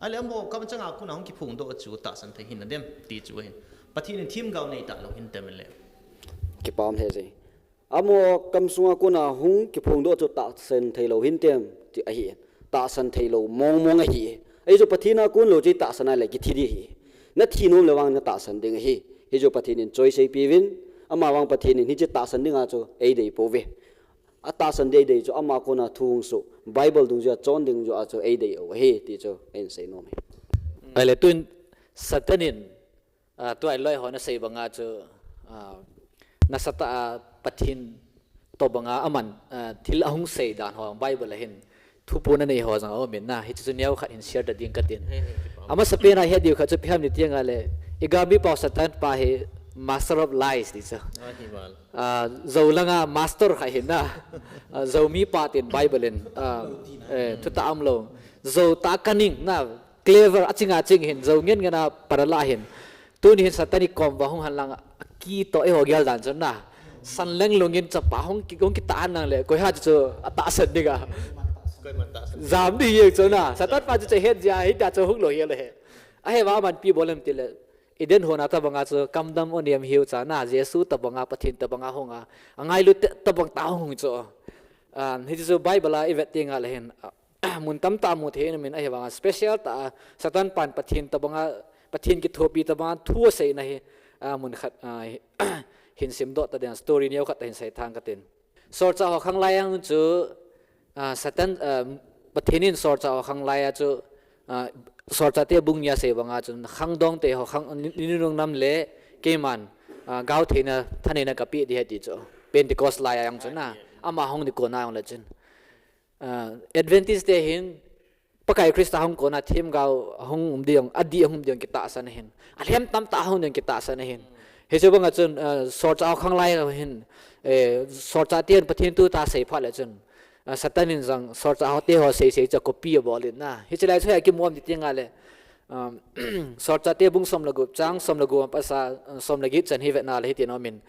Ahile amaho kam changa kona hung kiphongdoh chu tahsan thei hin na dem ti chu hin. Pathen in themgao nei talou hin tem le. Kipah um he jeng. Amaho kam sunga kona hung kiphongdoh chu tahsan theilou hin tem ti ahi. Tahsan theilou mong mong ahi. Ahi chu Pathen a kon lou chu tahsan a le kithi ding ahi. Na thi nom le vang na tahsan ding ahi. Hichu Pathen in choice eipeuvin, ama vang Pathen in hiche tahsan dinga chu eidei pouve. Atahsan ding eidei chu ama kona thu hung soh, Bible dungjuia chon ding jeh a chu eidei u ahi ti chu eihin sei nom e. Ahile tun Satan in, ah, tua loi hon asei banga chu, ah, nasatah a Pathen tobanga aman, ah, thil ahung sei dan ho Bible a hin thuphon anei ho jong aumin na, hichu chu neokhat hin share ta ding katin. Amasapen a het diu khat chu ipi ham ti teng le, i Gami pao Satan pa hi master of lies ti chu. Ah, jou langa master khat hin na. Ah, jou mi pa tin Bible in, ah, eh, thutah umlou. Jou tah cunning na, clever, aching aching hin, jou ngen ngen a parala hin. Tuni hin Satan i kom uva hung hen lang, akitoh eiho gel dan chu na. San leng lungin chapa hung ki, hung kitah hen lang le, koi ham chu atahsan dinga. Jam ding ahi chu na. Satan pa chu chu het jeh a, hitia chu hung lou hi le he. Ahivang aman ipi bol em ti le, Eden hon a tobanga chu kamdam u nem hiu cha na, Jesu tobanga, Pathen tobanga hung a, angailut tobang tah hung chu. Ah, hichu chu Bible a ivet teng le hin, ah, mun tamtah mu thei in amin ahivang special tah a Satan pan Pathen tobanga, Pathen kithopi tobanga thu aseina hi, ah, mun khat, ah, hin simdoh ta ding story neokhat ta hin sei thang katin. Solchah ho khang lai a chu, ah, Satan, ah, Pathen in solchah ho khang lai a chu, ah, Solchah te bung ni a sei banga chun khangdong te ho khang ni, ni nung nam le keiman, ah, gao theina thaneina kapeh ding ahi ti chu. Pentecost lai a jong chu na. Ama hung ni kona jong le chun. Ah, Adventist te hin, Pakai Christa hung kona themgao hung um ding, adih hung um ding kitahsan ahin. Alhem tamtah hung ding kitahsan ahin. Hichu banga chun, ah, solchah ho khang lai a hin, eh, solchah ten Pathen thu asei phat le chun, ah, Satan in jong solchah ho te ho sei sei chu copy abol in na. Hiche lai chu hi akimu em ti teng le, um, Solchah te bung som le gup chang, som le gup a pat a, ah, som le get chan hi vetna le hitin aumin.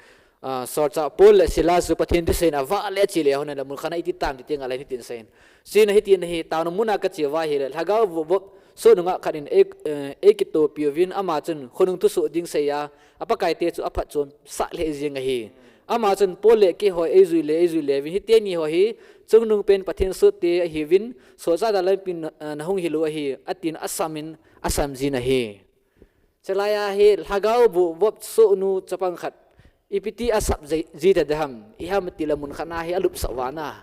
Ah, Solchah Paul le Silas chu Pathen thusei in avah le ache le hon le mun khat a iti tam ti teng le hitin asei in. Chuin hitin ahi, taona mun a kache uva ahile, lhagao vop vop soh nungah khat in ei, eh, eikitopi uvin ama chun khonung thusoh ding asei a, apakai te chu aphatchomsah lheh jeng ahi. Ama chun Paul le keiho eijui le, eijui le uvin, hiteni ho hi chungnungpen Pathen sotte ahiuvin, solchah dalhampin, eh, nahung hil u ahi, atin asam in, asam jin ahi. Chulai a hi lhagao vop vop soh nu chapang khat, ipi ti asap ji, ji ta ding ham, iham ti le mun khat a hi alupsah uva na.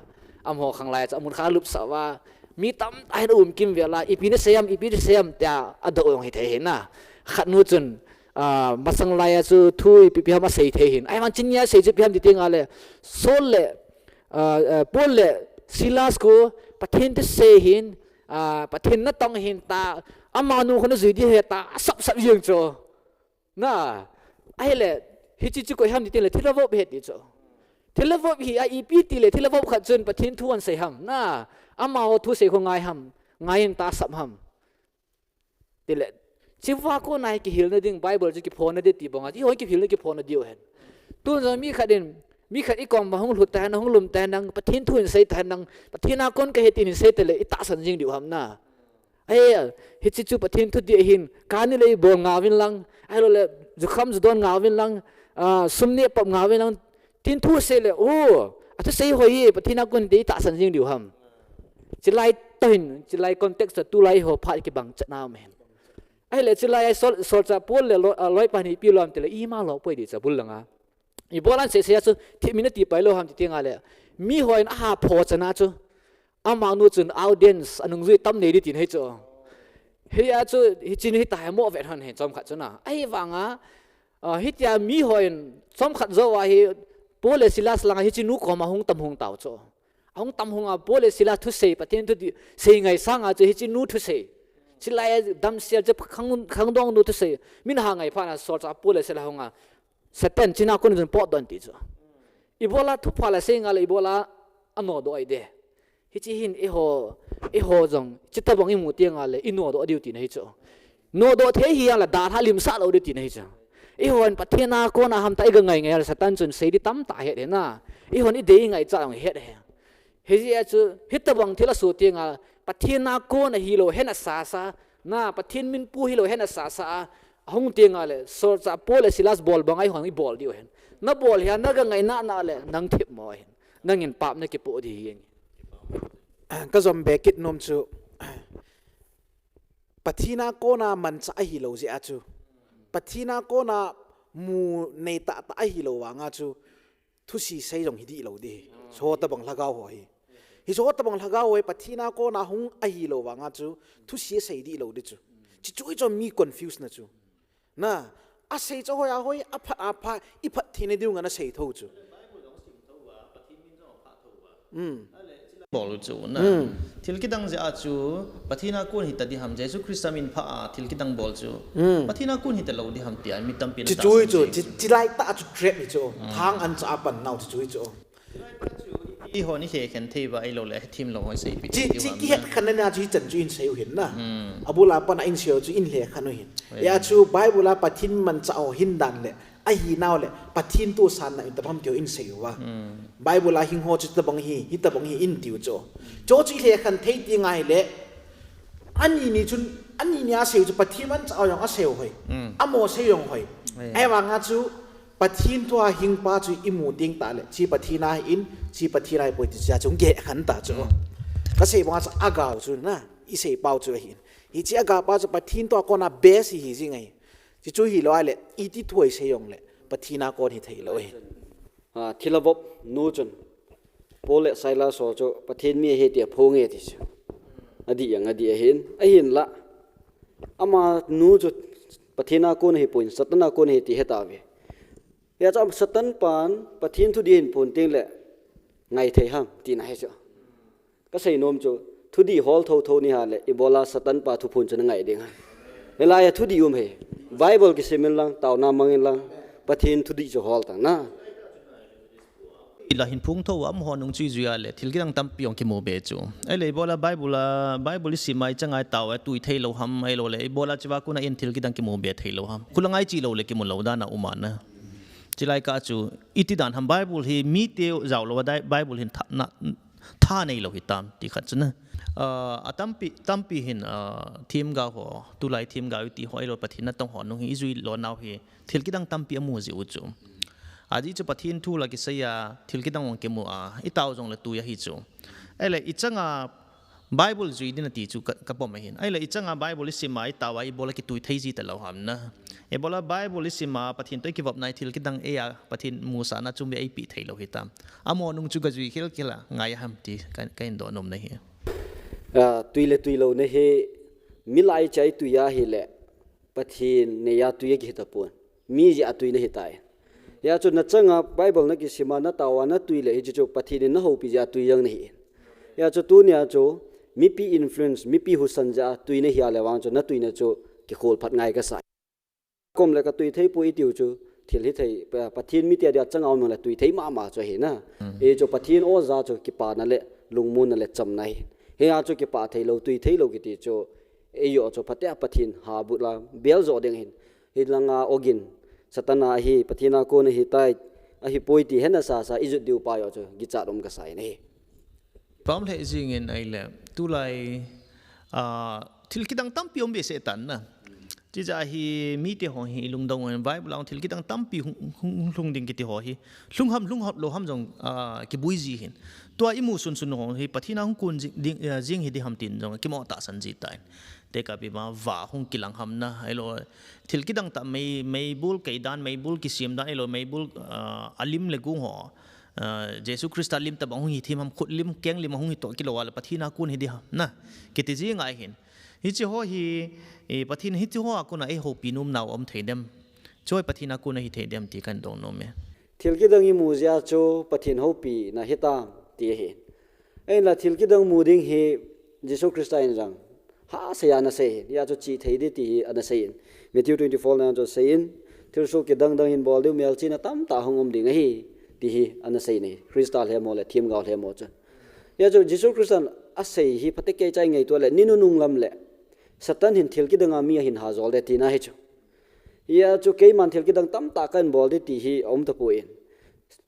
Amaho khang lai a chu amun khat alupsah uva. Mi tamtah hin aum kimvel a, ipi nasei ham, ipi nasei ham tia adoh jong hithei ahi na. Khat nu chun, ah, masang lai a chu thu ipi ipi ham asei thei ahin. Ahivang chunia asei chu ipi ham ti teng le, Saul le, ah, ah, Paul le Silas khu Pathen thusei ahin, ah, Pathen natong ahin tia, amanu khu najui ding ahi tia, asap sap jeng chu. Na, ahile, hiche chu koi ham ti teng le, thilha vop ahi ti chu. Thilha vop hi, a ipi ti le, thilha vop khat chun Pathen thu ahin sei ham. Na, amaho thusei khu ngai ham, ngai in tia asap ham. Ti le, hichea kona hi kihilna ding, Bible chu kiphonna ding ti banga, eiho kihilna kiphonna diu ahin. Tun jong mi khat in, mi khat i kom uva hung lhut ta hen, hung lum ta hen lang, Pathen thu ahin sei ta hen lang, Pathen a kon kahi tin ahin sei ta le, itahsan jing diu ham na. Ahi, hiche chu Pathen thudih ahin, kani le ibol ngauvin lang, ahilou le, jukham judon ngauvin lang, ah, sum neh pop ngauvin lang, tin thu sei le, oh, athusei ho hi, Pathen a kon ti itahsan jing diu ham. Chulai toh hin, chulai context toh tulai ho phat kibang chet na um ahin. Ahile, chulai a Saul, Solchah Paul le lo, ah, loipa hin ipi lom ti le, ima lo poi ti chu bul langa. Ibol a asei sei a chu, themmin ati pai lou ham ti teng le, mi hon aha pho chan a chu. Amanu chun audience, anungjui tam nei ding tin ahi chu. Hia chu, hiche nu hita hi mo vet hon ahi chomkhat chu na. Ahivanga, ah, hitia mi hon chomkhat jou a hi Paul le Silas langa hiche nu koma hung tam hung tau chu. Ahung tam hung a Paul le Silas thusei, Pathen thusei ngai sanga chu hiche nu thusei. Chulai a damsel chu khang, khangdong nu thusei. Min aha ngai phat na Solchah Paul le Silas hung a Satan china kon jun potdoh in ti chu. Ibola thupha la sei nga le ibola anodoh ahi de. Hiche hin eiho, eiho jong, chuti bang imu teng le, inodoh diu tina hi chu. Nodoh thei hi jong le, dalha limsah lou diu tina hi chu. Eihon Pathen a kona ham tia iga ngai ngai le, Satan chun sei di tamtah ahet hi na. Eihon idei ngai cha jong het hi. Hijeh a chu, hitabang thil asoh teng le, Pathen a kona hilou, hena sasa, na, Pathen min pu hilou, hena sasa, ahung teng le, solchah Paul le Silas bol bang a eihon ibol diu ahin. Nabol hi a, naga ngai nana le, nang thip mo ahin. Nangin pap nakipoh di hi. Ka jom be kit nom chu, Pathen a kona manchah ahilou jeh a chu. Pathen a kona mu nei tahtah ahilou vang a chu. Thusi sei jong hi dihlou di. Hiche ho tabang lhagao ho hi. Hiche ho tabang lhagao ho hi Pathen a kona hung ahilou vang a chu. Thusi sei dihlou di chu. Chuche chu mi confuse na chu. Na, asei chu hoi a hoi, aphat apha, iphat theina diu nga nasei tho chu. Hmm. Bol chu na. Hmm. Thil kidang jeh a chu, Pathen a kon hita di ham, Jesu Christa min pha a, thil kidang bol chu. Hmm. Pathen a kon hita lou di ham tia, mi tampi na chu ta chu, chu, chi, chi lai ta chu trap hi chu. Hmm. Thang an cha a pan nau chu, chu, chu. Eihon ihet khen thei uva, ahilou le, thim lou hoi sei pi. Chi, thei chi uva kihet na. Khen na chu hichan chu in sei u hin na. Hmm. Abul a pat a in sei u chu in het khen u hin. Oi. Hia chu Bible a Pathen manchah ho hin dan le. Ahi nau le, Pathen tohsan na in tabang ham ti ho in sei uva. Hmm. Bible a hing ho chu tabang hi, hitabang hi in tiu chu. Chu chu ihet khen thei ti ngai le, ani ni chun, ani ni asei chu Pathen manchah ho jong asei u hoi. Hmm. Amaho sei jong hoi. Eh. Ahivang a chu, Pathen thu a hing pa chu imu teng tah le, hiche Pathen a hi in, hiche Pathen a hi poi ti chu, chu ihet khen ta chu. Hmm. Kasei bang a chu agao chu na, isei pau chu ahi in. Hiche agao pa chu Pathen thu a kona best hi hi jing ahi. Chuche chu hilou a le, iti thu isei jong le, Pathen a kon hithei lou ahi. A, thilha vop nu chun, Paul le Silas ho chu Pathen mi ahi tia aphong e ti chu. Adih jeng, adih ahin, ahinla. Amanu chu Pathen a kon ahipon, Satan a kon ahi ti ahe tauve. Hia chu Satan pan, Pathen thudih ahin phon teng le, ngai thei ham, tina hi chu. Kasei nom chu, thudih hol thotho nahi le, ibola Satan pa thuphon chu nangai ding ham. Hilai a thudih um e. Bible kisim in lang, taona mang in lang, Pathen thudih chu hol tan na. Ila hin phung tho a, amaho nung chu ijui a le, thil kidang tampi jong kimu be chu. Ahile ibola Bible a, Bible isim a, ichang a, itao a, tui thei lou ham, ahilou le, ibola chuva kon a in thil kidang kimu be thei lou ham. Khulang a iche lou le kimu lou dan a um a na. Chulai kah chu, iti dan ham Bible hi mite jao lou a, Bible hin tha, na, tha nei lou hitam, ti khat chu na. Ah, atampi, tampi hin, ah, themgao ho, tulai themgao iti ho, ahilou Pathen natong ho nung hi, ijui lou nau hi, thil kidang tampi amu jiu chu. Ajeh chu Pathen thu la kisei a, thil kidang jong kimu a, itao jong le tui ahi chu. Ahile, ichang a, Bible jui ding ati chu ka, kapom ahin. Ahile ichang a Bible isim a itao a ibola kitui thei ji talou ham na. Ibola Bible isim a Pathen toh ikivop na thil kidang eia Pathen musahna chu mi eipe thei lou hitam. Amaho nung chu gajui khel khel a ngai ham ti ka, kahin doh nom na hi. A, tui le tui lou na hi milai chai tui ahile. Pathen neiya tui akihi tapon. Mi jeh a tui nahi tai. Hia chu nachang a Bible nakisim a natao a natui le hiche chu Pathen in nahoupi jeh a tui jeng nahi. Hia chu tunia chu mipi influence, mipi husa jeh a tui nahi a le vang chu natui na chu kikhol phat ngai kasai. Kom le katui thei poi itiu chu thil hithei, Pa-, Pathen mite dia chang a um le tui thei mama chu ahi na. Mm. Hichu Pathen oja chu kipana le lungmonna le chamna ahi. Hia chu kipah thei lou, tui thei lou kiti chu eiho chu phatea Pathen habut la bel jo ding ahin. Hilanga ogin, Satan a ahi, Pathen a kon ahi tai, ahipoi ti hena sasa, ijut diu pa ho chu, kichat um kasai nahi. Pam le jingin ahile, tulai, ah, thil kidang tampi um behseh tan na. Chijeh a hi, mite ho hi, ilungdong in Bible a thil kidang tampi hung, hung, hung lhung ding kiti ho hi. Lhung ham, lhung ham, lou ham jong, ah, kibui ji hin. Tua imu sunsun ho hi, Pathen a hung kon jing, ding, ah, jing hi di ham tin jong, kimo tahsan ji tai. Tekah pi ma va hung kilang ham na, ahilou, thil kidang tah mei, meibul kei dan, meibul kisim dan, ahilou, meibul, ah, alim le gung ho, ah, Jesu Christa lim tabang hung hi thim ham, khut lim, keng lim hung hi toh kilou a le Pathen a kon hi di ham na, kiti ji ngai hin. Hiche ho hi, eh, Pathen hiche ho a kon a eihoupi nom nau um thei dem. Chu hi Pathen a kon a hi thei dem ti kahin dong nom e. Thil kidang imu jeh a chu Pathen houpina hitam ti ahi. Ahinla thil kidang mu ding hi Jesu Christa in jong hahsa a anasei ahin. Hia chu chih thei di ti hi anasei in. Matthew twenty-four na chu asei in. Thilsoh kidang dang hin bol diu melchihna tamtah hung um ding ahi. Ti hi ana sei nei. Christa lhemo le themgao lhemo chu. Hia chu Jesu Christan asei hi phatecha kei chai ngaito le, ni nunung lam le Satan hin thil kidanga mi ahin hajol de tina hi chu. Hia chu keiman thil kidang tamtah kahin bol de ti hi aum tapoi.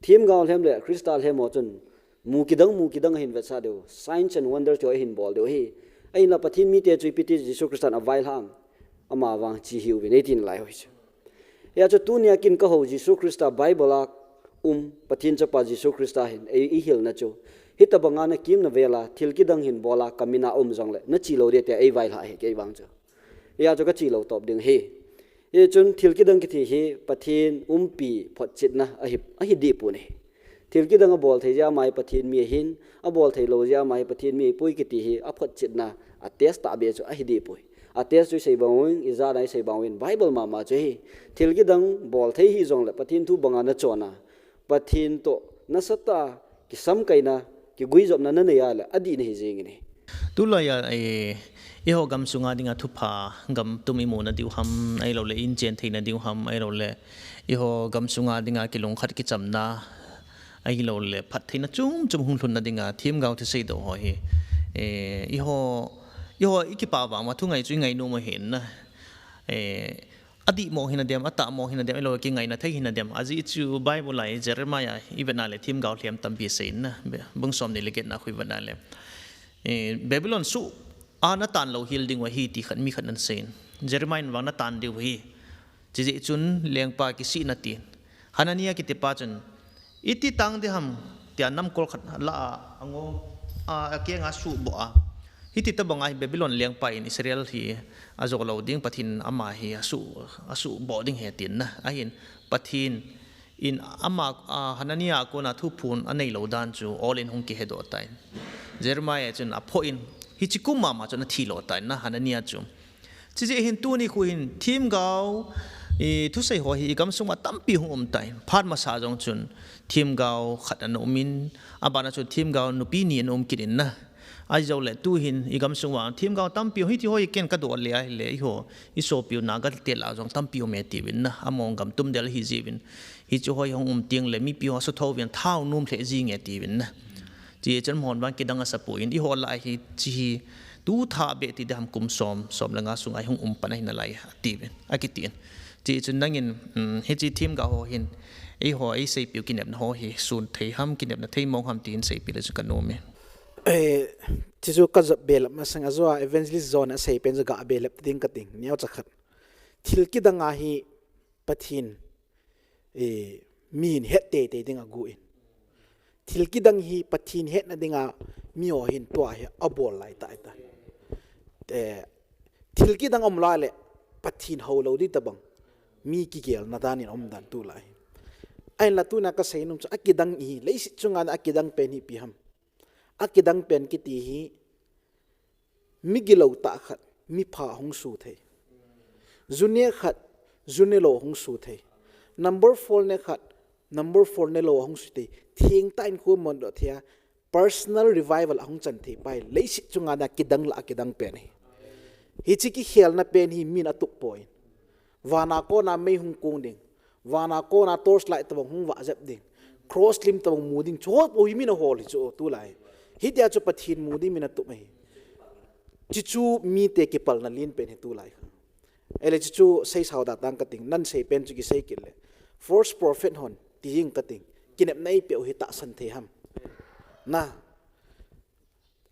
Themgao lhem le Christa lhemo chun mu kidang mu kidang ahin vetsah diu. Signs and wonders chu ahin bol diu hi. Ahinla Pathen mite chu ipi ti Jesu Christan availhah am. Ama vang chi hiuvin eitin lai hoi chu. Hia chu tunia kin kaho Jesu Christa Bible a um Pathen chapa Jesu Christa hin ei, eihilna chu. Hitabanga nakim navela, thil kidang hin bola, kamin a um jongle, nachi lou ding tia eivailhah hi kei vang chu. Hia chu kachi lou top ding hi. Hichun thil kidang kiti hi Pathen umpi photchetna ahi, ahi dehpoi. Thil kidang abol thei jeh a ama hi Pathen mi ahin, abol thei lou jeh a ama hi Pathen mi ahipoi kiti hi aphotchetna, atest tahbeh chu ahi dehpoi. Atest chu isei bang uvin, ijat a isei bang uvin, Bible mama chu hi. Thil kidang bol thei hijongle Pathen thu banga nachon a, Pathen toh nasatah a kisamkaina, kiguijopna nanei a le adih nahi jengin ahi. Tulai a, eh, eiho gamsunga dinga thupha, gam tum imu nadiu ham, ahilouleh inchen thei nadiu ham, ahilouleh eiho gamsunga dinga kilungkhat kichamna, ahilouleh phattheina chomchom hung lhunna dinga themgao thusei doh ho hi, eh, eiho, eiho ikipah vang uva thungai chu ingainom u ahin na. Eh, adihmo hina dem, atahmo hina dem, ahilouleh kingaina thei hina dem. Ajeh chu Bible a Jeremiah ivet na le themgao lhem tampi asei in na. Bung somni le getna khu ivet na le, eh, Babylon soh a natan louhel diu ahi ti khat mi khat in asei in. Jeremiah in vang natan diu ahi. Chijeh chun lengpa kisihna tin. Hanania kitipa chun, iti tang ding ham, tia namkol khat lah a, angong, a, akenga asuhboh a. Hiti tobanga hi Babylon lengpa in Israel hi ajo lou ding, Pathen ama hi asu, asuhboh ding ahi tin na. Ahin Pathen in ama, a, Hanania a kona thuphon anei lou dan chu olin hung kihedoh tan. Jeremiah chun aphoh in, hiche kum mama chun athi lou tan na, Hanania chu. Chijeh hin tuni khu hin themgao, i, thusei ho hi i gamsung a tampi hung um tai. Phat masa jong chun themgao khat ana um in, abana chun themgao nupi ni ana um kit in na. Ahijongle tu hin i gamsung uva themgao tampi hung, hiti ho hi ken kadoh le ahile, eiho, i sopiu Naga te lah a jong tampi um e tiuvin na. Among gam tum del ahi jiuvin. Hichu ho hi hung um teng le mipi ho asuthou uvin, thao nom lheh jing e tiuvin na. Chijeh chun amahon vang kidang asapoi, eiho lah a hiche hi tu tha beh ti ding ham, kum som, som le nga sunga hi hung um pan ahi nalai atiuvin, akitin. Chijeh chun nangin, um, hiche themgao ho hin, eiho, eiseipiu kinepna ho hi sun thei ham, kinepna thei mong ham tin seipeh le chun kanom e. Eh, chuchu kajop belap masang a, ajo a Evangelist John asei pen chu gah belap ding kating, neocha khat. Thil kidang a hi Pathen, eh, mi hin het teitei ding agon. Thil kidang hi Pathen hetna dinga miho hin tua hi abol lai tah tah. Eh, thil kidang um lai le Pathen hou lou ding tobang. Mi kigelna dan in um dan tulai. Ahinla tuna kasei nom chu akidang hi, leiset chunga akidang pen hi ipi ham. Akidang pen kiti hi, mi gilou tah khat, mi pha hung su thei. Ju ne khat, ju ne lou hung su thei. Number four ne khat, number four ne lou hung su thei. Thengtah in khu mondoh thei a, personal revival ahung chan thei pa hi, leiset chunga kidang lah a kidang pen hi. Hiche kikhelna pen hi min atup poi. Vana kona mei hung kong ding. Vana kona torch light tobang hung vah jep ding. Cross lim tobang mu ding. Chu ho hi min ahol hi chu tulai. Hitia chu Pathen mu ding min atup ahi. Chuchu mite kipalna lien pen hi tulai. Ahile chuchu seisao da tang kating. Nan sei pen chu kisei kit le. False prophet hon ti jing kating. Kinepna eipeu hi tahsan thei ham. Na.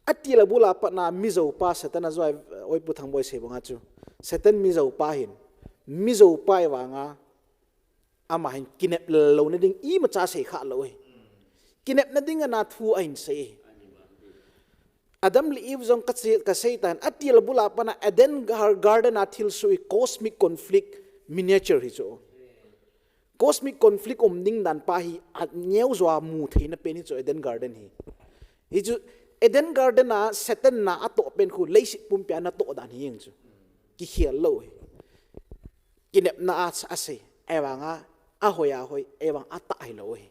Atil abul a patna mijoupa Satan a joi, oi Pu Thangboi sei banga chu. Satan mijoupa hin. Mijoupa ahivanga ama hin kinep louna ding imacha sei kha lou ahi. Kinepna ding ana thu ahin sei ahi. Adam le Eve jong ka che, kasei tan, atil abul a patna Eden Gar-, Garden a thilsoh hi cosmic conflict miniature hi chu. Cosmic conflict um ding dan pa hi aneo jo a mu theina pen hi chu Eden Garden hi. Hichu Eden Garden a Satan na atoh pen khu leiset pumpi a natoh dan hi jeng chu. Kikhel lou hi. Kinepna a, asei. Ahivanga ahoi ahoi, ahivang atah hilou hi.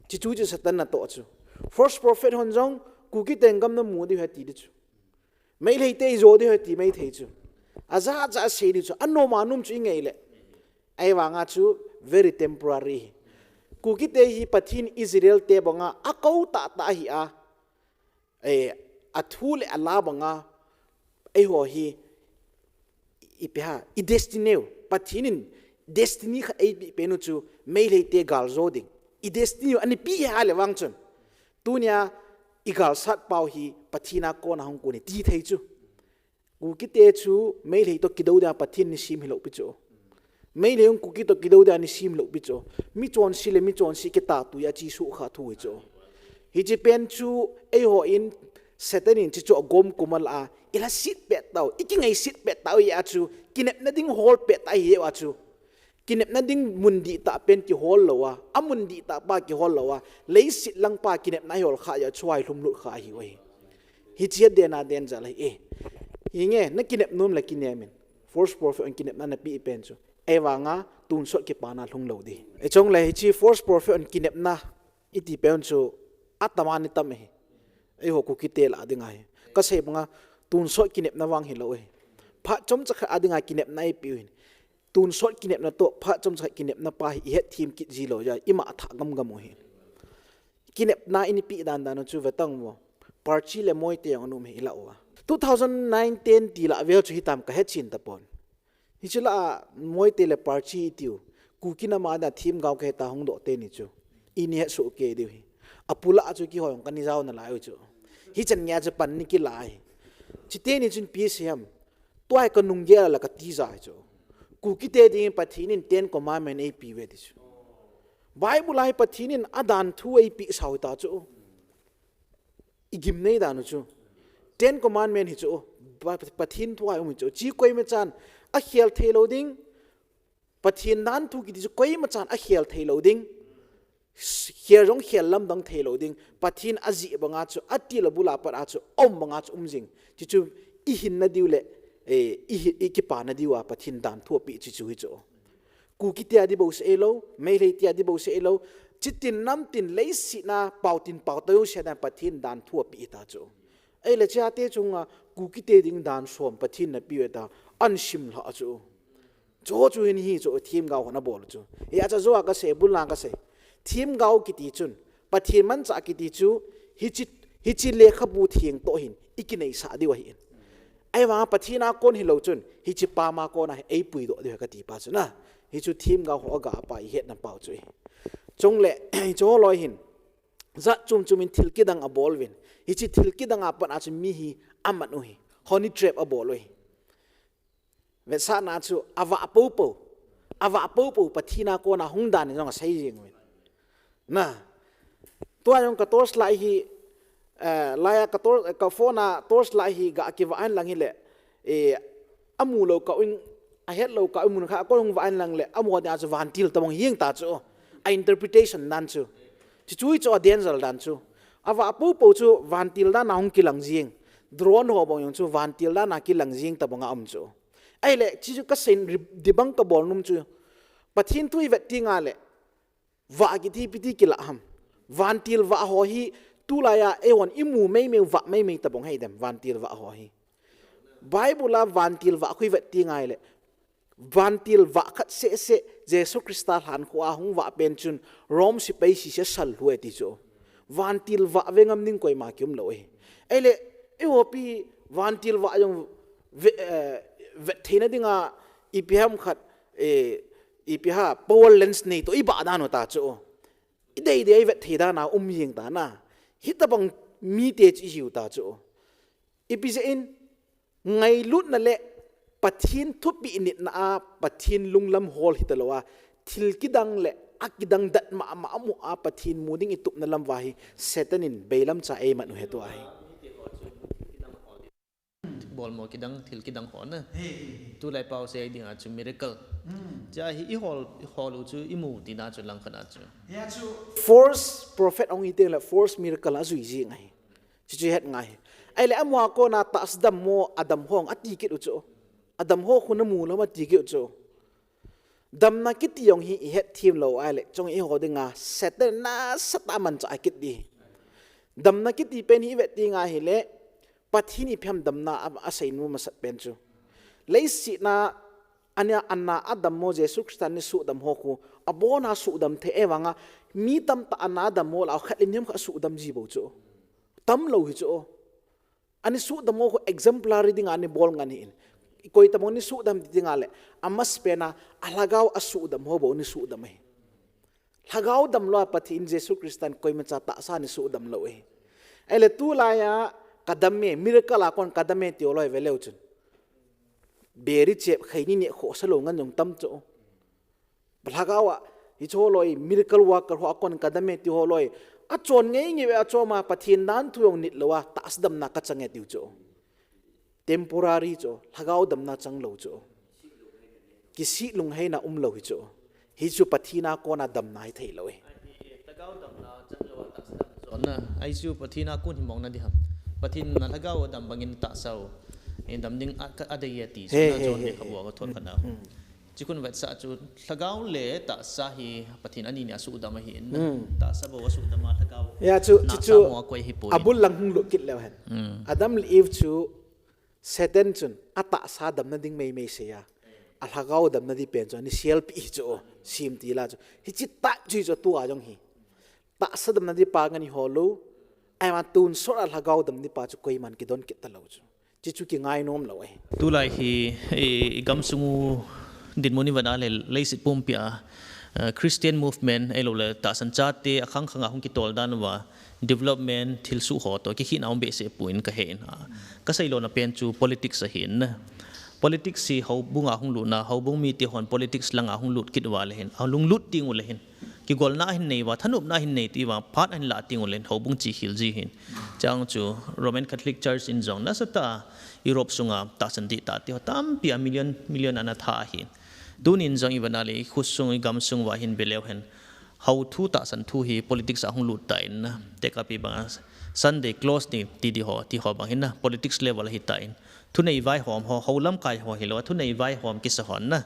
Chuchu chu Satan natoh chu. False prophet hon jong Kuki tenggam namu diu ahi ti di chu. Meitei te ijo diu ahi ti Meitei chu. Ajat jat asei diu chu. Anom anom chu ingai le. Ahivanga chu very temporary. Kukite hi Pathen Israel te banga akou tahtah ahi a, eh, athu le ala banga, eiho hi, ipi ham, i destiny u, Pathen in destiny khat eipeh pen u chu, Meitei te gal jo ding. I destiny u, ana pe hih le vang chun. Tunia, i galsat pau hi, Pathen a kona hung kon e, ti thei chu. Kukite chu, Meitei toh kidou dia Pathen in asem hilou pi chu. Meitei hung Kuki toh kidou dia asem hilou pi chu. Mi chonse le mi chonse kitah tui a chu sukha thu hi chu. Hiche pen chu, eiho in Satan in hichu agom kum a la a, i lhaset pet tau, i kingaiset pet tau a chu, kinepna ding hol pet tau ahi a chu. Kinepna ding mun dihtah pen kihol lou a, amun dihtah pa kihol lou a, leiset lang pa kinepna hol kha a chu a lhumlut kha ahi uve. Hiche a den a danger ahi e. Hinge, na kinep nom le kinem in. False prophet hon kinepna na pe pen chu. Ahivanga, tonsot kipana lhung lou ding. Hichule hiche false prophet hon kinepna iti pen chu atam a ni tam ahi. Eiho Kukite lah a ding ahi. Kasei banga tonsot kinepna vang hilou ahi. Phat chomcha khat a dinga kinepna eipeh u ahin. Tonsot kinepna toh phat chomcha khat kinepna pa hi i hetthem kit ji lou jeh a ima thah gamgam u ahi. Kinepna i pe dan dan u chu ve tang vo. Parchi le Moite jong ana um hi i lah uva. Two thousand nine ten ti lah vel chu hitam kahe chen tapon. Hiche lah a Moite le Parchi itiu. Kuki nam a dia themgao kahe ta hungdoh teni chu. I ni het soh kei diu ahi. Apu lah a chu kihou jong kani jao nalai u chu. Hichan gei a chu pan ni kila ahi. Chuteni chun ipi asei ham. Tua hi kanung gel a la kati jai chu. Kukite dingin Pathen in Ten Commandment eipeh uve ti chu. Bible a hi Pathen in adan thu eipeh sau ta chu. I gimnei dan u chu. Ten Commandment hi chu, Pa-, Pathen thu a um hi chu. Hiche koima chan akhel thei lou ding. Pathen dan thu kiti chu koima chan akhel thei lou ding. Khel jong khel lamdang thei lou ding. Pathen ajih banga chu, atil abul a pat a chu, aum banga chu um jing. Hichu i hinna diu le, eh, i hi-, i kipana diu a Pathen dan thu apeh hichu hi chu. Kukite a ding bouseh ahilou, Meitei te a ding bouseh ahilou, chitin namtin leiset a pao tin pao tah jouse a dan Pathen dan thu apeh ta chu. Ahile chate chunga Kukite ding dan som Pathen in apeh u ahi ta, ana simlha chu. Chu chu hin hichu themgao hon abol chu. Hia chu jo a kasei, bul a kasei. Themgao kiti chun, Pathen manchah kiti chu, hiche, hiche lekhabu theng toh hin, i kineisah diu ahi in. Ahivanga Pathen a kon hilou chun, hiche pam a kona hi eipuidoh diu ahi kati pa chu na. Hichu themgao ho aga pa i hetna pau chu ahi. Chule, hichu loi hin, jat chom chom in thil kidang abol uvin. Hiche thil kidang a pat a chu mi hi aman u ahi. Honey trap abol u ahi. Vetsahna chu avah poupou. Avah poupou Pathen a kona hung dan in jong asei jing uvin. Na. Tua jong ka torch light hi, eh, lai a ka tor-, ka phone a torch light hi ga kivah in lang hile, eh, amu lou kah in, ahet lou kah in mun khat a kon hung vah in lang le, amu dia chu vantil tabang hing ta chu. A interpretation dan chu. Chu chu chu a danger dan chu. Avah poupou chu vantil dan a hung kilang jing. Drone ho bang jong chu vantil dan a kilang jing tabang a um chu. Ahile, chu chu kasei ri-, dibang kabol nom chu. Pathen thu i vet teng le, vah kiti ipi ti kila ham. Vantil vah ho hi, tulai a, eihon i mu meimei u vah meimei tabang hi dem, vantil vah ho hi. Bible a vantil vah khu i vet teng le, vantil vah khat seh seh, Jesu Christa lhankhuh a hung vah pen chun, Rome sepai sese sal lhu e ti chu. Vantil vah ve ngam ding koima kium lou ahi. Ahile, eiho pi vantil vah jong ve-, eh, vet theina dinga ipi ham khat, eh, ipi ham power lens nei toh i bah dan u ta chu. I dei dei i vet thei dan a um jing ta na. Hitabang mite chu i hiu ta chu. Ipi jeh in, ngailutna le Pathen thupeh nitna a Pathen lunglam hol hita lou a, thil kidang le akidang dat mama a mu a Pathen mu ding i tupna lam uva hi Satan in beilam cha eiman u ahi tua hi. Bolmo kidang, thil kidang ho na. Tulai pau sei ding a chu miracle. Cha hi i hol, i hol u chu i mu tina chu langkhat a chu. False prophet hung hi teng le false miracle a jui jing ahi. Chu chu het ngai. Ahile amaho a kona tahsa dammo, adam ho ati kit u chu. Adam ho khu na mu lou ham ati kit u chu. Damna kiti jong hi i hetthem lou ahile, chung eiho dinga Satan nasatah a manchah kit ding. Damna kiti pen hi i vet teng ahile, Pathen in ipi ham damna a, asei nom masat pen chu. Leiset a Ania ana adam mo Jesu Christa ni sudam ho khu, abona sudam thei e vanga, mi tamtah ana adam mo la khat le ni ham kha sudam ji bou chu. Tam lou hi chu. Ani sudam ho khu exemplary dinga ni bol ngan hi in. Koi tamo ni sudam ti dinga le, amas pena, alhagao asudam ho bou ni sudam hi. Lhagao dam lou a Pathen Jesu Christan koima cha tahsa ni sudam lou e. Ele tulai a kadam e, miracle a kon kadam e ti ho loi ve leu chun. Beri chep khai ni ne khosa lou ngan jong tam chu. Lhagao a, hicho loi, miracle worker ho a kon kadam e ti ho loi. Achon ngei ngei ve achom a Pathen dan thu jong nit lou a, tahsa damna kachang e tiu chu. Temporary chu, lhagao damna chang lou chu. Kisih lungheina um lou hi chu. Hi chu Pathen a kona damna hi thei lou e. Lhagao damna chang lou a tahsa dam chu. Na, ai chu Pathen a kon hi mong na di ham. Pathen na lhagao dam bangin tahsa u. E dam ding a, ka, a dei e ti chu. He, na he, chon he, de kha he. Bua ka thot kha na. Hmm. Chi khun vetsah chu lhagao le tahsa hi Pathen ani ni a sudam ahi in. Hmm. Tahsa bou a sudam a lhagao. Ya chu, na chu, chu, sa mo a koi hi poi. Abul lang hung lut kit leu hen. Hmm. Adam le Eve chu Satan chun atahsa damna ding mei mei sei a. Alhagao damna di pen chu ani sial pi chu sim ti la chu. Hichi ta chu chu tua jong hi. Tahsa damna di pa ngan i ho lou. Ai ma tun sor alhagao dam di pa chu koiman kidon kit ta lou chu. Chi chu kingai nom lou e. Tulai hi, i, i gam sung u dinmun i vana le leiset pumpi a, eh, Christian movement, ei lo le tahsan chate, a khang khang a hung kitol dan uva, development, thil suh ho to, kikhina um behseh puin ka he in. Ah, ka sei lona pen chu politics ahin. Politics hi houbung a hung lut na, houbung mite hon politics langa hung lut kit uva le hin, a lunglut ding u le hin. Kigolna ahin nei uva, thanopna ahin nei ti uva, phat ahin la ding u le hin, houbung chi khil ji hin. Chang chu Roman Catholic Church in jong nasatah a Europe sunga tahsan dihtah te ho tampi a million, million ana tha ahin. Tunin jong i vana le i khut sung i gam sung uva hin ve leu hen. Hou thu tahsan thu hi politics a hung lut ta in na. Tekah pi banga Sunday close ni ti di ho, ti ho bang hin na. Politics level hi ta in. Thunei vaihom ho, hou lamkai ho hi lo, thunei vaihom kisa hon na.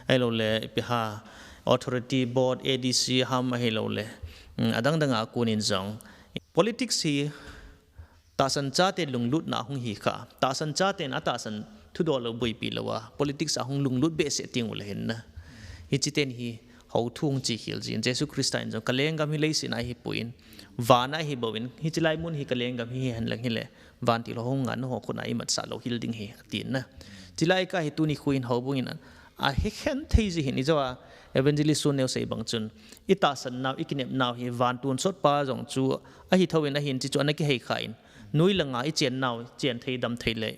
Ahilou le, ipi ham, authority board, A D C ham ahilou le. Mm, adang dang a kon in jong. Politics hi tahsan chate lunglutna hung hi kha. Tahsan chaten atahsan thudoh lou boipi lou a. Politics a hung lunglut behseh ding u le hin na. Hichi ten hi hou thu hung chi khil jin. Jesu Christa in jong ka lenggam hi leiset a hi puin. Van a hi bouvin. Hichi lai mun hi ka lenggam hi, hi hen lang hi le. Van ti lo hung ngan ho khun a i mat sa lou hil ding hi atin na. Chi lai kah hi tuni khu in houbung in a hi khen thei ji hin i jo a evangelist sun neo sei bang chun. I tahsan nau, i kinep nau hi van tun sot pa jong chu ahi thouvin ahin chi chu ana kihei kha in. Nui langa i chen nau, chen thei dam thei le,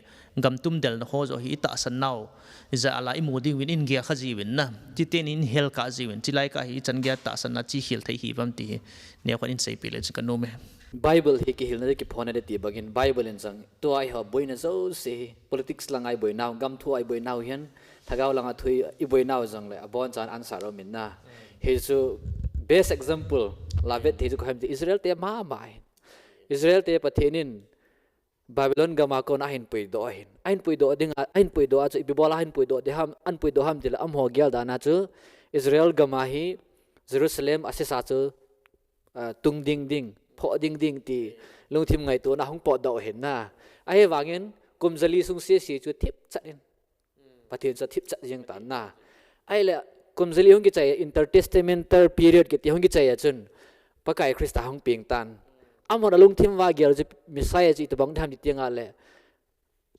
gam tum del na ho jo hi i tahsan nau, i ja ala i mu ding uvin in gel kha ji uvin na. Chi ten in hel kah ji uvin, chi lai kah hi i chan gei a tahsan na chi khil thei hi vam ti hi, neo khat in sei pi le chu ka nom e. Bible hi kihilna di kiphonna di ti bangin, Bible in jong, tua i ho boina jouse hi, politics langa i boi nau, gam thu a i boi nau hian, lhagao langa thu i boi nau jong le, abon chan answer um in na. Hi chu best example, la vet thei chu ka hem ti Israel te ma ma hi. Israel te Pathen in Babylon gam a kon a hin puidoh ahin. A hin puidoh ding a, a hin puidoh a chu ipi bol a hin puidoh ding ham, an puidoh ham ti le amaho gel dan a chu Israel gam a hi Jerusalem a sesa chu, ah, tung ding ding, phoh ding ding ti lungthim ngaituana hung potdoh ahin na. Ahivangin kum jali sung sese chu thip chat in. Pathen chu thip chat jeng tan na. Ahile, kum jali hung kichai a, intertestamental period kiti hung kichai a chun, Pakai Christa hung peng tan. Amahon a lungthim uva gel chu Messiah chu itobang ding ham ti tiang a le.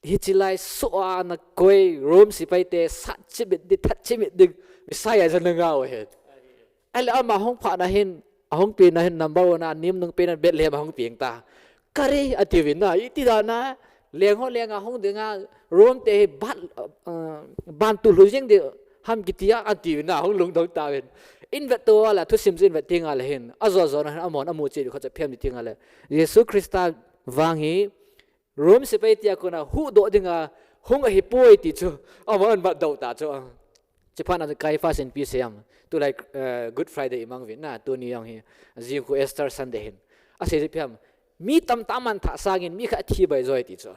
Hichi lai sung a na koi Rome sepai te sat chimit ding, that chimit ding, Messiah chu na ngah u ahi. Ahile ama hung phat na hin, a hung pen na hin number one a, nim nung pen na Bethlehem a hung peng ta. Ka re, a ti uvin na, iti dan a, leng ho leng a hung ding a, Rome te hi ban, uh, ban tu hlu jeng ding ham kiti a, a ti uvin na, hung lungdong ta uvin. In vet to a le, thusim chu in vet tiang a le hin, a jo jo na hin, amahon a mu cheh diu kha chu aphem ti tiang a le. Jesu Christa vang hi, Rome sepai te a kon a huhdoh ding a hung ahi poi ti chu, amahon a matdoh ta chu. Chuphat na chu Caiaphas in ipi asei em. Tulai, eh, Good Friday i mang uvin na, tuni jong hi, jing khu Easter Sunday hin. Asei chu ipi ham. Mi tamtah aman thah sangin mi khat athi bai joi ti chu.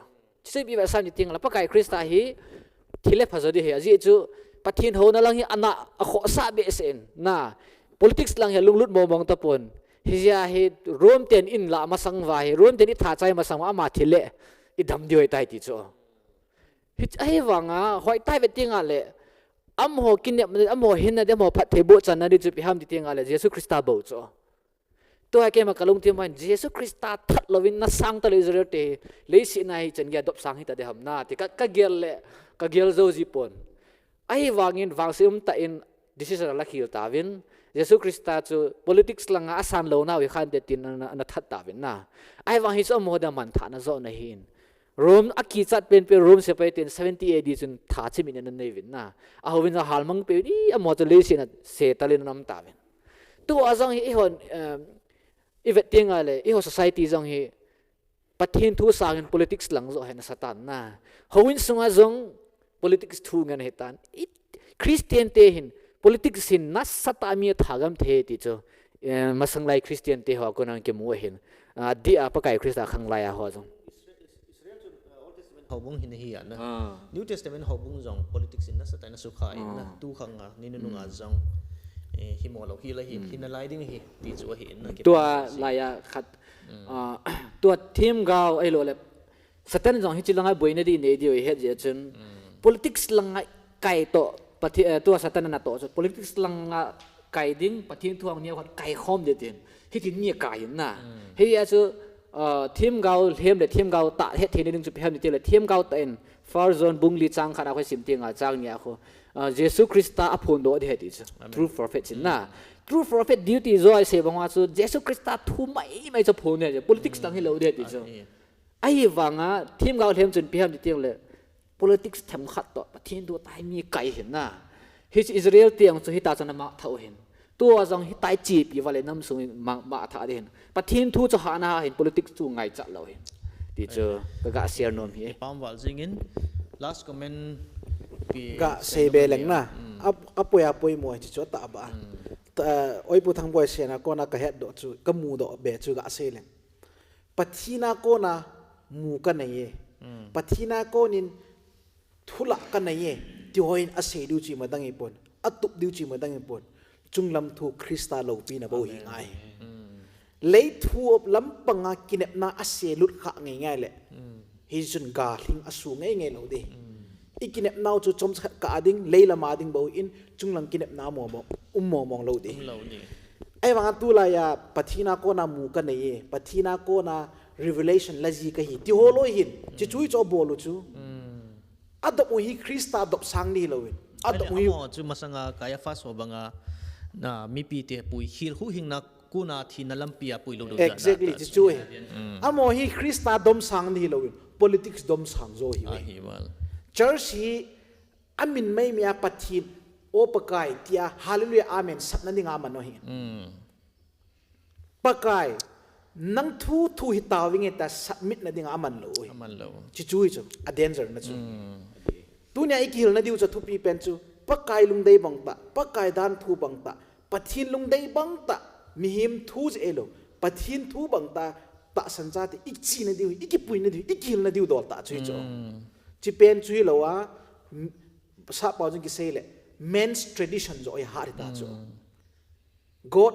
Chuche ipi vetsah em ti tiang le Pakai Christa hi thil le pha jo ding ahi, ajeh chu Pathen houna lang hi ana a khohsah behseh in na. Politics lang hi lunglut mong mong tapon. Hijeh a hi Rome ten in lah masang uva hi, Rome ten i thachai masang uva ama thil le i dam diu ahitai ti chu. Hi, ahivang a, hoitah ve tiang a le, Amaho kinepna, amaho hinna ding, amaho phattheiboh channa ding chu ipi ham ti teng le Jesu Christa bou chu. Tua keima kalungthim a hin Jesu Christa that louvin nasatah le Israel te leiset a hichan gei a dopsang hita ding ham na ti ka, kagel le, kagel jou jipon. Ahivangin vangset umtah in decision ala khel tauvin, Jesu Christa chu politics langa asan lounau hi khante tin ana, ana that tauvin na. Ahivang hichu amaho dia manthahna ajoh na ahin. Rome akichat penpen Rome sepai ten seventy A D chun that chimit ana nei uvin na. Ahouvin jong halmang peh uvin, amaho chu leiset a Satan in ana um tauvin. Tua jong hi eihon, um, ivet teng le, eiho society jong hi Pathen thu sangin politics lang joh hi nasatah na. Houin sunga jong politics thu ngen hitan. I Christian te hin politics hin nasatah a mi athagam thei ti chu, eh, masang lai Christian te ho a kona kimu ahin. Ah, dia Pakai Christa khang lai a ho jong. Israel chu, uh, Old Testament houbung hin ahi a na. Ah. New Testament houbung jong politics in nasatah in asukha in na. Ah. Tu khang a, ni nunung a jong, eh, himo lou hi la hi, hina lai ding hi, ti chu ahi in na. Tua lai a khat, ah, tua themgao ahilou le, Satan jong hiche langa boina ding nei diu ahi, het jeh chun. Politics langa kai toh, Pathe-, eh, tua Satan natoh chu. Politics langa kai ding, Pathen thu hung neo khat kai khom ding tin. Hitin mi akai ahin na. Hijeh a chu, ah, themgao lhem le themgao tah hetthei na ding chu ipi ham ti le, themgao tah in, First John bung li chang khat a khu isim teng le chang ni a khu, ah, Jesu Christa aphondoh ding ahi ti chu. Amen. True prophet ahin na. True prophet duty joh isei bang uva chu, Jesu Christa thu maimai chu aphon ding ahi, politics lang hilou ding ahi ti chu. Amen. Ahivanga, themgao lhem chun ipi ham ti teng le, politics themkhat toh, Pathen thu tah hi mi kai ahin na. Hiche Israel te jong chu hita chun ama thah u ahin. Tua jong hitia chepi uva le namsung in ma, ma thah ding ahin. Pathen thu chu hahna ahin, politics chu ngaichat lou ahin. Ti chu, ka, ka share nom ahi. Pamval jingin, last comment ki ga sei be leng na. A, apoi apoi mo ti chu atah ba. Ta, Oipu Thangboi seina kona ka hetdoh chu, ka mudoh be chu ga sei leng. Pathen a kona mu ka nei e. Pathen a konin thulah ka nei e. Ti ho in asei diu chu imadang ahipon. Atup diu chu imadang ahipon. Chunglam thu Christa loupina bou hi ngai. Lei thu lampanga kinepna aselut kha ngei ngai le. Hichun ga lhing asu ngei ngei lou ding. I kinepnau chu chomcha khat kah a ding, leilam a ding bou in, chunglang kinepna mo mo, um mo mong lou ding. Um lou ding. Ahivanga tulai a, Pathen a kona mu ka nei e, Pathen a kona revelation la ji ka hi, ti ho loi hin, chi chui chu abol u chu. Adop u hi Christa dopsang ding hilou in. Adop u hi. Amaho chu masanga Caiaphas ho banga, na, mipi te pui khel huhhingna kona thina lampi a pui lou lou. Exactly, chi chu hi. Amaho hi Christa domsang ding hilou in. Politics domsang jo hi. Ahi val. Church hi amin mai mai a Pathen, O Pakai, tia hallelujah, amen, satna dinga aman u ahi. Pakai, nang thu thu hita vinge tia submit na dinga aman lou u ahi. Aman lou. Chi chu hi chu, a danger na chu. Tunia i kihilna diu chu thupi pen chu, Pakai lungdei bang tah, Pakai dan thu bang tah, Pathen lungdei bang tah, mihem thu jeh hilou, Pathen thu bang tah, tahsan chate, i chihna diu, i kipuina diu, i kihilna diu dol tah chu hi chu. Chi pen chu hilou a, m-, sappao chun kisei le, men's tradition joh hi hat hita chu. God,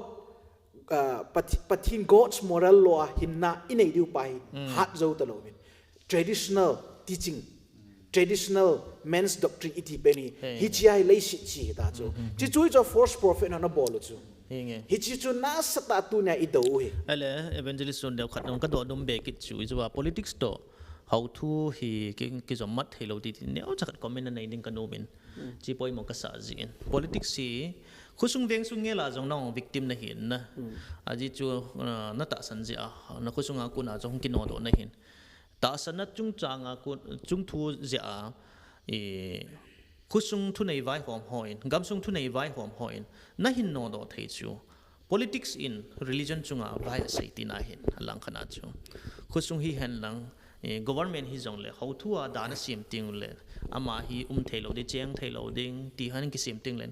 ah, Path-, Pathen God's moral law a hinna i nei diu pa hi hat jou talou vin. Traditional teaching, traditional men's doctrine iti pen hi, hichia hi leiset chi hita chu. Chi chu hi chu false prophet hon abol u chu. Hiche chu nasatah tunia i dou u hi. Ahile, Evangelist Sundeo khat nung ka doh nom be kit chu, i chu a politics toh hou thu hi ki, kijom mat thei lou ti, ti neocha khat comment anei ding ka nom in. Chi poimo ka sa jing in. Politics hi, khosung vengsung ngel a jong nang victim na hin na. Ajeh chu, ah, na tahsan jeh a, na khosung a kona jong kinodoh na hin. Tahsanna chungchang a kon, chungthu jeh a, i, khosung thunei vaihom hon, gamsung thunei vaihom hon, na hin nodoh thei chu. Politics in religion chunga vai asei tina hin, alangkhat a chu. Khosung hihen lang, eh, government hijongle, hou thu a dan asem teng le, ama hi um thei lou ding, cheng thei lou ding, ti hon kisem teng le,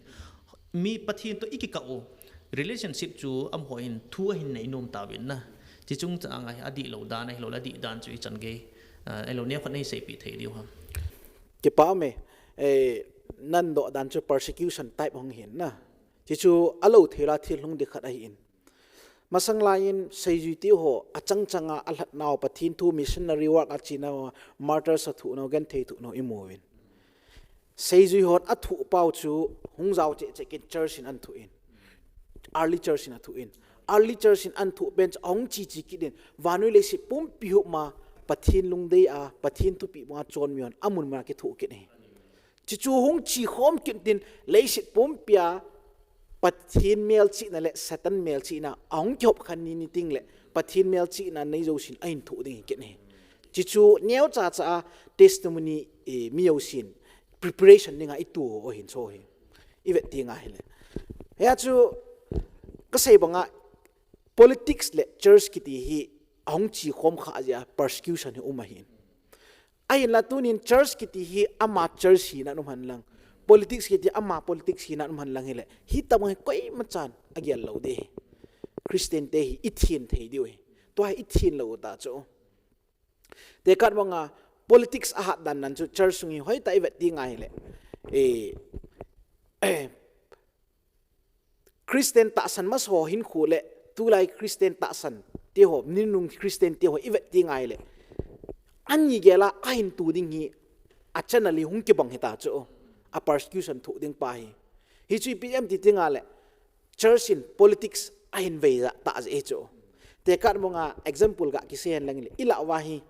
mi Pathen toh i kikah u, relationship chu amaho hin thu ahin nei nom tauvin na. Chi chungchang a hi adih lou dan, ahilou le adih dan chu i chan gei, ah, ahilou neokhat nei seipeh thei diu ham. Kipa um e, eh, nang doh dan chu persecution type hung hin na. Chi chu alou thei la thil hung ding khat ahi in. Masang lai in seijui te ho, achang chang a alhat nau, Pathen thu missionary work a chena ho, martyrs a thuh nau, genthei thuh nau i mu uvin. Seijui hon athuh pau chu hung jao cheh cheh kit in church in ana thuh in. Early church in athuh in. Early church in ana thuh pen chu ahung chi chi kit in. Vannoi leiset pumpi hup ma Pathen lungdei a, Pathen thupeh banga chon mi hon amun mun a kithoh kit in ahi. Chuchu hung chi khom kit in leiset pumpi a Pathen melchihna le Satan melchihna ahung kihop khen ni ni teng le Pathen melchihna nei jousen ahin thoh ding ahi kit in ahi. Chuchu neocha cha a testimony, eh, mi jousen preparation dinga itu ho hin chu ahi. I vet teng ahile. Hia chu kasei banga politics le church kiti hi ahung chi khom kha jeh a persecution hi um ahin. Ahinla tunin church kiti hi ama church hina um hen lang. Politics kiti ama politics hina um hen lang hile. Hitobang hi koima chan agel lou ding ahi. Christian te hi i thin thei diu ahi. Tua hi i thin lou u ta chu. Tekah banga politics ahat dan dan chu church sung hi hoitah a i vet teng ahile. Eh, Christian tahsan masa ho hinkho le tulai Christian tahsan te ho, ni nunung Christian te ho i vet teng ahile. Ani gel a ahin tu ding hi a channel hi hung kibang hita chu. A persecution thoh ding pa hi. Hichu ipi em ti teng ahile. Church in politics ahin vei ja ta jeh chu. Tekah banga example ga kisei hen lang le. I lah uva hi.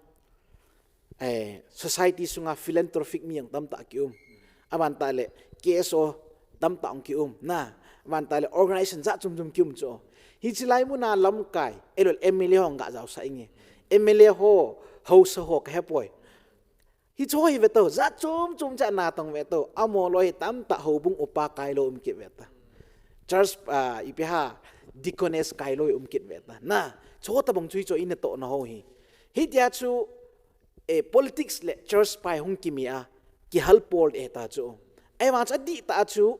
Eh, society sunga philanthropic mi jong tamtah kium. Aban tah le K S O tamtah hung kium. Na, aban tah le organization jat chom chom kium chu. Hiche lai muna lamkai, ahilouleh M L A ho hung ga jaosah inge. M L A ho, haosa ho kahe poi. Hichu hi ve to, jat chom chom cha natong ve to. Amaho loi hi tamtah houbung upa kailou um kit ve ta. Church, ah, ipi ham, deaconess kailou um kit ve ta. Na, chutobang chu hichu i natohna ho hi. Hitia chu, eh, politics le church pa hi hung kimeh a, kihal pol e ta chu. Ahivang chu adih tah chu,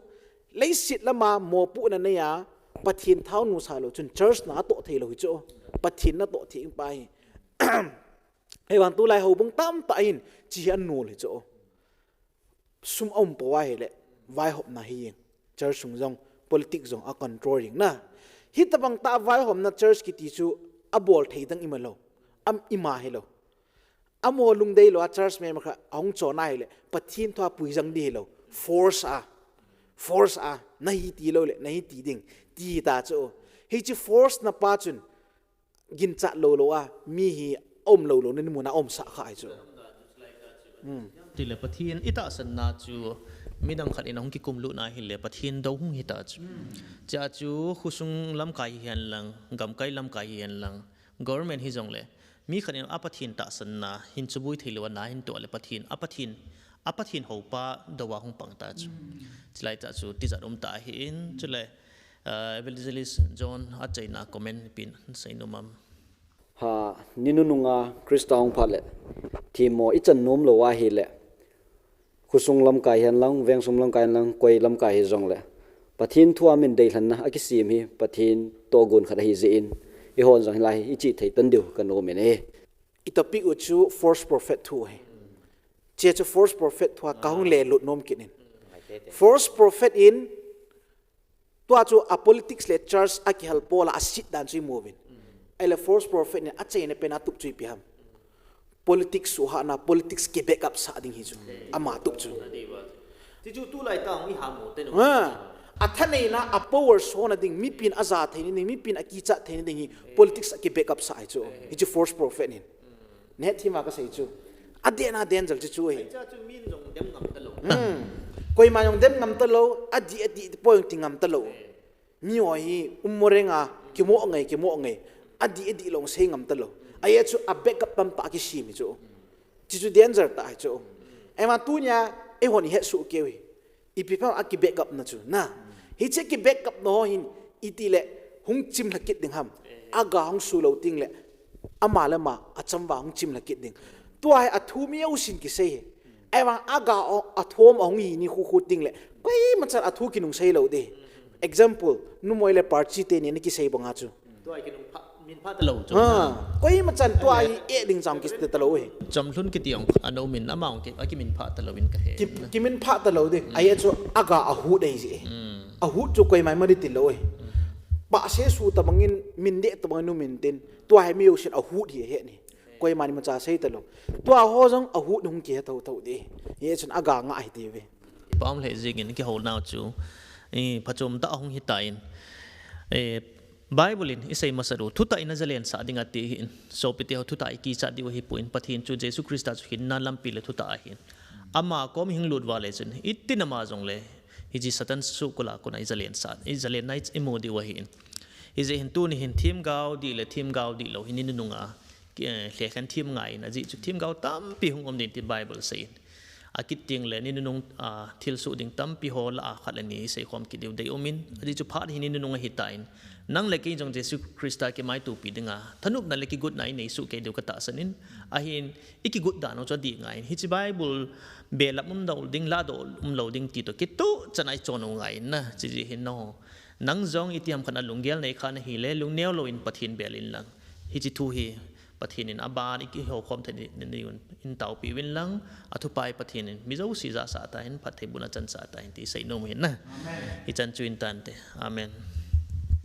leiset lama mopohna nei a, Pathen thao nusa lou chun church natoh thei lou hi chu. Pathen natoh thei pa hi. Ahivang tulai houbung tamtah hin, chi hi anol hi chu. Sum aum pou ahile, vaihopna hi jeng. Church sung jong, politics jong a control jeng na. Hitobang tah a vaihopna church kiti chu abol thei dang ima lou. Am ima hilou. Amaho lungdei lou a church member khat ahung chon ahile, Pathen thu a puijang ding hilou. Force a. Force a. Nahi ti lou le, nahi ti ding. Ti ta chu. Hiche force na pa chun, ginchat lou lou a, mi hi aum lou lou na ni muna aumsah kha ahi chu. Tile Pathen i tahsanna chu midang khat in ahung kikum lut na hile Pathen dou hung hita chu. Chea chu khosung lamkai hihen lang, gamkai lamkai hihen lang, government hijongle, mi khat in a Pathen tahsanna hin chubui thei lou a na hin toh le Pathen, a Pathen, a Pathen houpa dou a hung pang ta chu. Chulai tah chu tijat um ta ahin, chule, ah, Evangelist John achaina comment pen seinom am. Ha, ni nununga Christa hung phat le, themmo i chan nom lou ahile, khosung lamkai hihen lang, vengsung lamkai hihen lang, koi lamkai hijongle, Pathen thu a min deilhenna a kisem hi, Pathen tohgon khat ahi jeh in, eihon jong hilai hi i chih thei tan diu ka nom in ahi. I topic u chu false prophet thu ahi. Chea chu false prophet thu a ka hung lelut nom kit in. False prophet in, tua chu a politics le church a kihal pol a asit dan chu i mu uvin. Ahile false prophet in achaina pen a tup chu ipi ham. Politics suhhatna, politics ki back up sah ding hi chu. Ama tup chu. Ti chu tulai tah hung i ha mo te no. Ha. A thaneina, a power sona ding, mipin aja theina ding, mipin akichat theina ding hi politics a ki back up sah hi chu. Hichu false prophet in. Neh thima ka sei chu. Adehna danger chu chu ahi. Cha chu min jong dem ngam ta lou. Hmm. Koima jong dem ngam ta lou, adih adih poi jong ti ngam ta lou. Mi ho hi um mo renga, kimo ngai, kimo ngai. Adih adih lou sei ngam ta lou. Ahia chu a back up tamtah kisem hi chu. Chu chu danger tah hi chu. Ema tunia, eihon i het soh keu hi. Ipi pam a ki back up na chu, na. Hiche ki back up na ho hin, itile, hung chimlha kit ding ham. Aga hung su lou tengle, ama le ama, acham vang hung chimlha kit ding. Tua hi a thu mi jousen kisei hi. Ahivang aga o, a thom a hung hi ni khu khu tengle, koima chan a thu kinung sei lou ding. Example, numei le party teni ana kisei banga chu. Tua hi kinung pha, min pha ta lou chu. Ha, koima chan tua hi eh ding chang kis te ta lou hi. Chamlhun kiti jong ana um in ama jong ki, a kimin pha ta lou in ka he. Ki, kimin pha ta lou ding. Ahia chu aga a hut ahi ji. A hut chu koima ima di ti lou hi. Pahse su tabang in, min deh tabang in um in tin. Tua hi mi jousen a hut hi he ni. Koima ni macha sei ta lou. Tua ho jong a hut hung kihe tho tho ding. Hia chun aga nga hi ti ve. Pam le jingin kihouna chu, eh, phachom tah ahung hitan. Eh, Bible in isei masa u, thutah in ajalen sah ding ati hin. Sopite ho, thutah ikichat diu ahipon, Pathen chu Jesu Christa chu hinna lampi le thutah ahin. Ama kom ihung lut uva le chun, itin ama jongle, hiche Satan sukula kona ijalen sah, ijalenna imu diu ahin. Hijeh hin tuni hin themgao dih le themgao dihlou hi ni nunung a, eh, lhekhen them ngai in, ajeh chu themgao tampi hung um ding ti Bible asei in. Akit teng le ni nunung, ah, thilsoh ding tampi ho lah a khat le ni isei khom kit diu deium in, ajeh chu phat hi ni nunung ahitan. Nang le kei jong Jesu Christa kimaitopi dinga, thanopna le kigotna inei soh kei diu katahsan in, ahin ikigot dan u chu adih ngai in. Hiche Bible belap umlou ding, lahdoh umlou ding ti toh kitoh chan a ichon u ngai in na, hijeh hin nangho. Nang jong itiham khat a lunggel nei kha nahi le, lungneo louvin Pathen bel in lang. Hiche thu hi Pathen in aban ikihoukhom thei ni, ni, ni un, in taopi uvin lang, athupha hi Pathen in mi jouse jahsah tahen, phatthei bohna chansah tahen ti seinom u ahin na. Amen. Hichan chu in tante. Amen.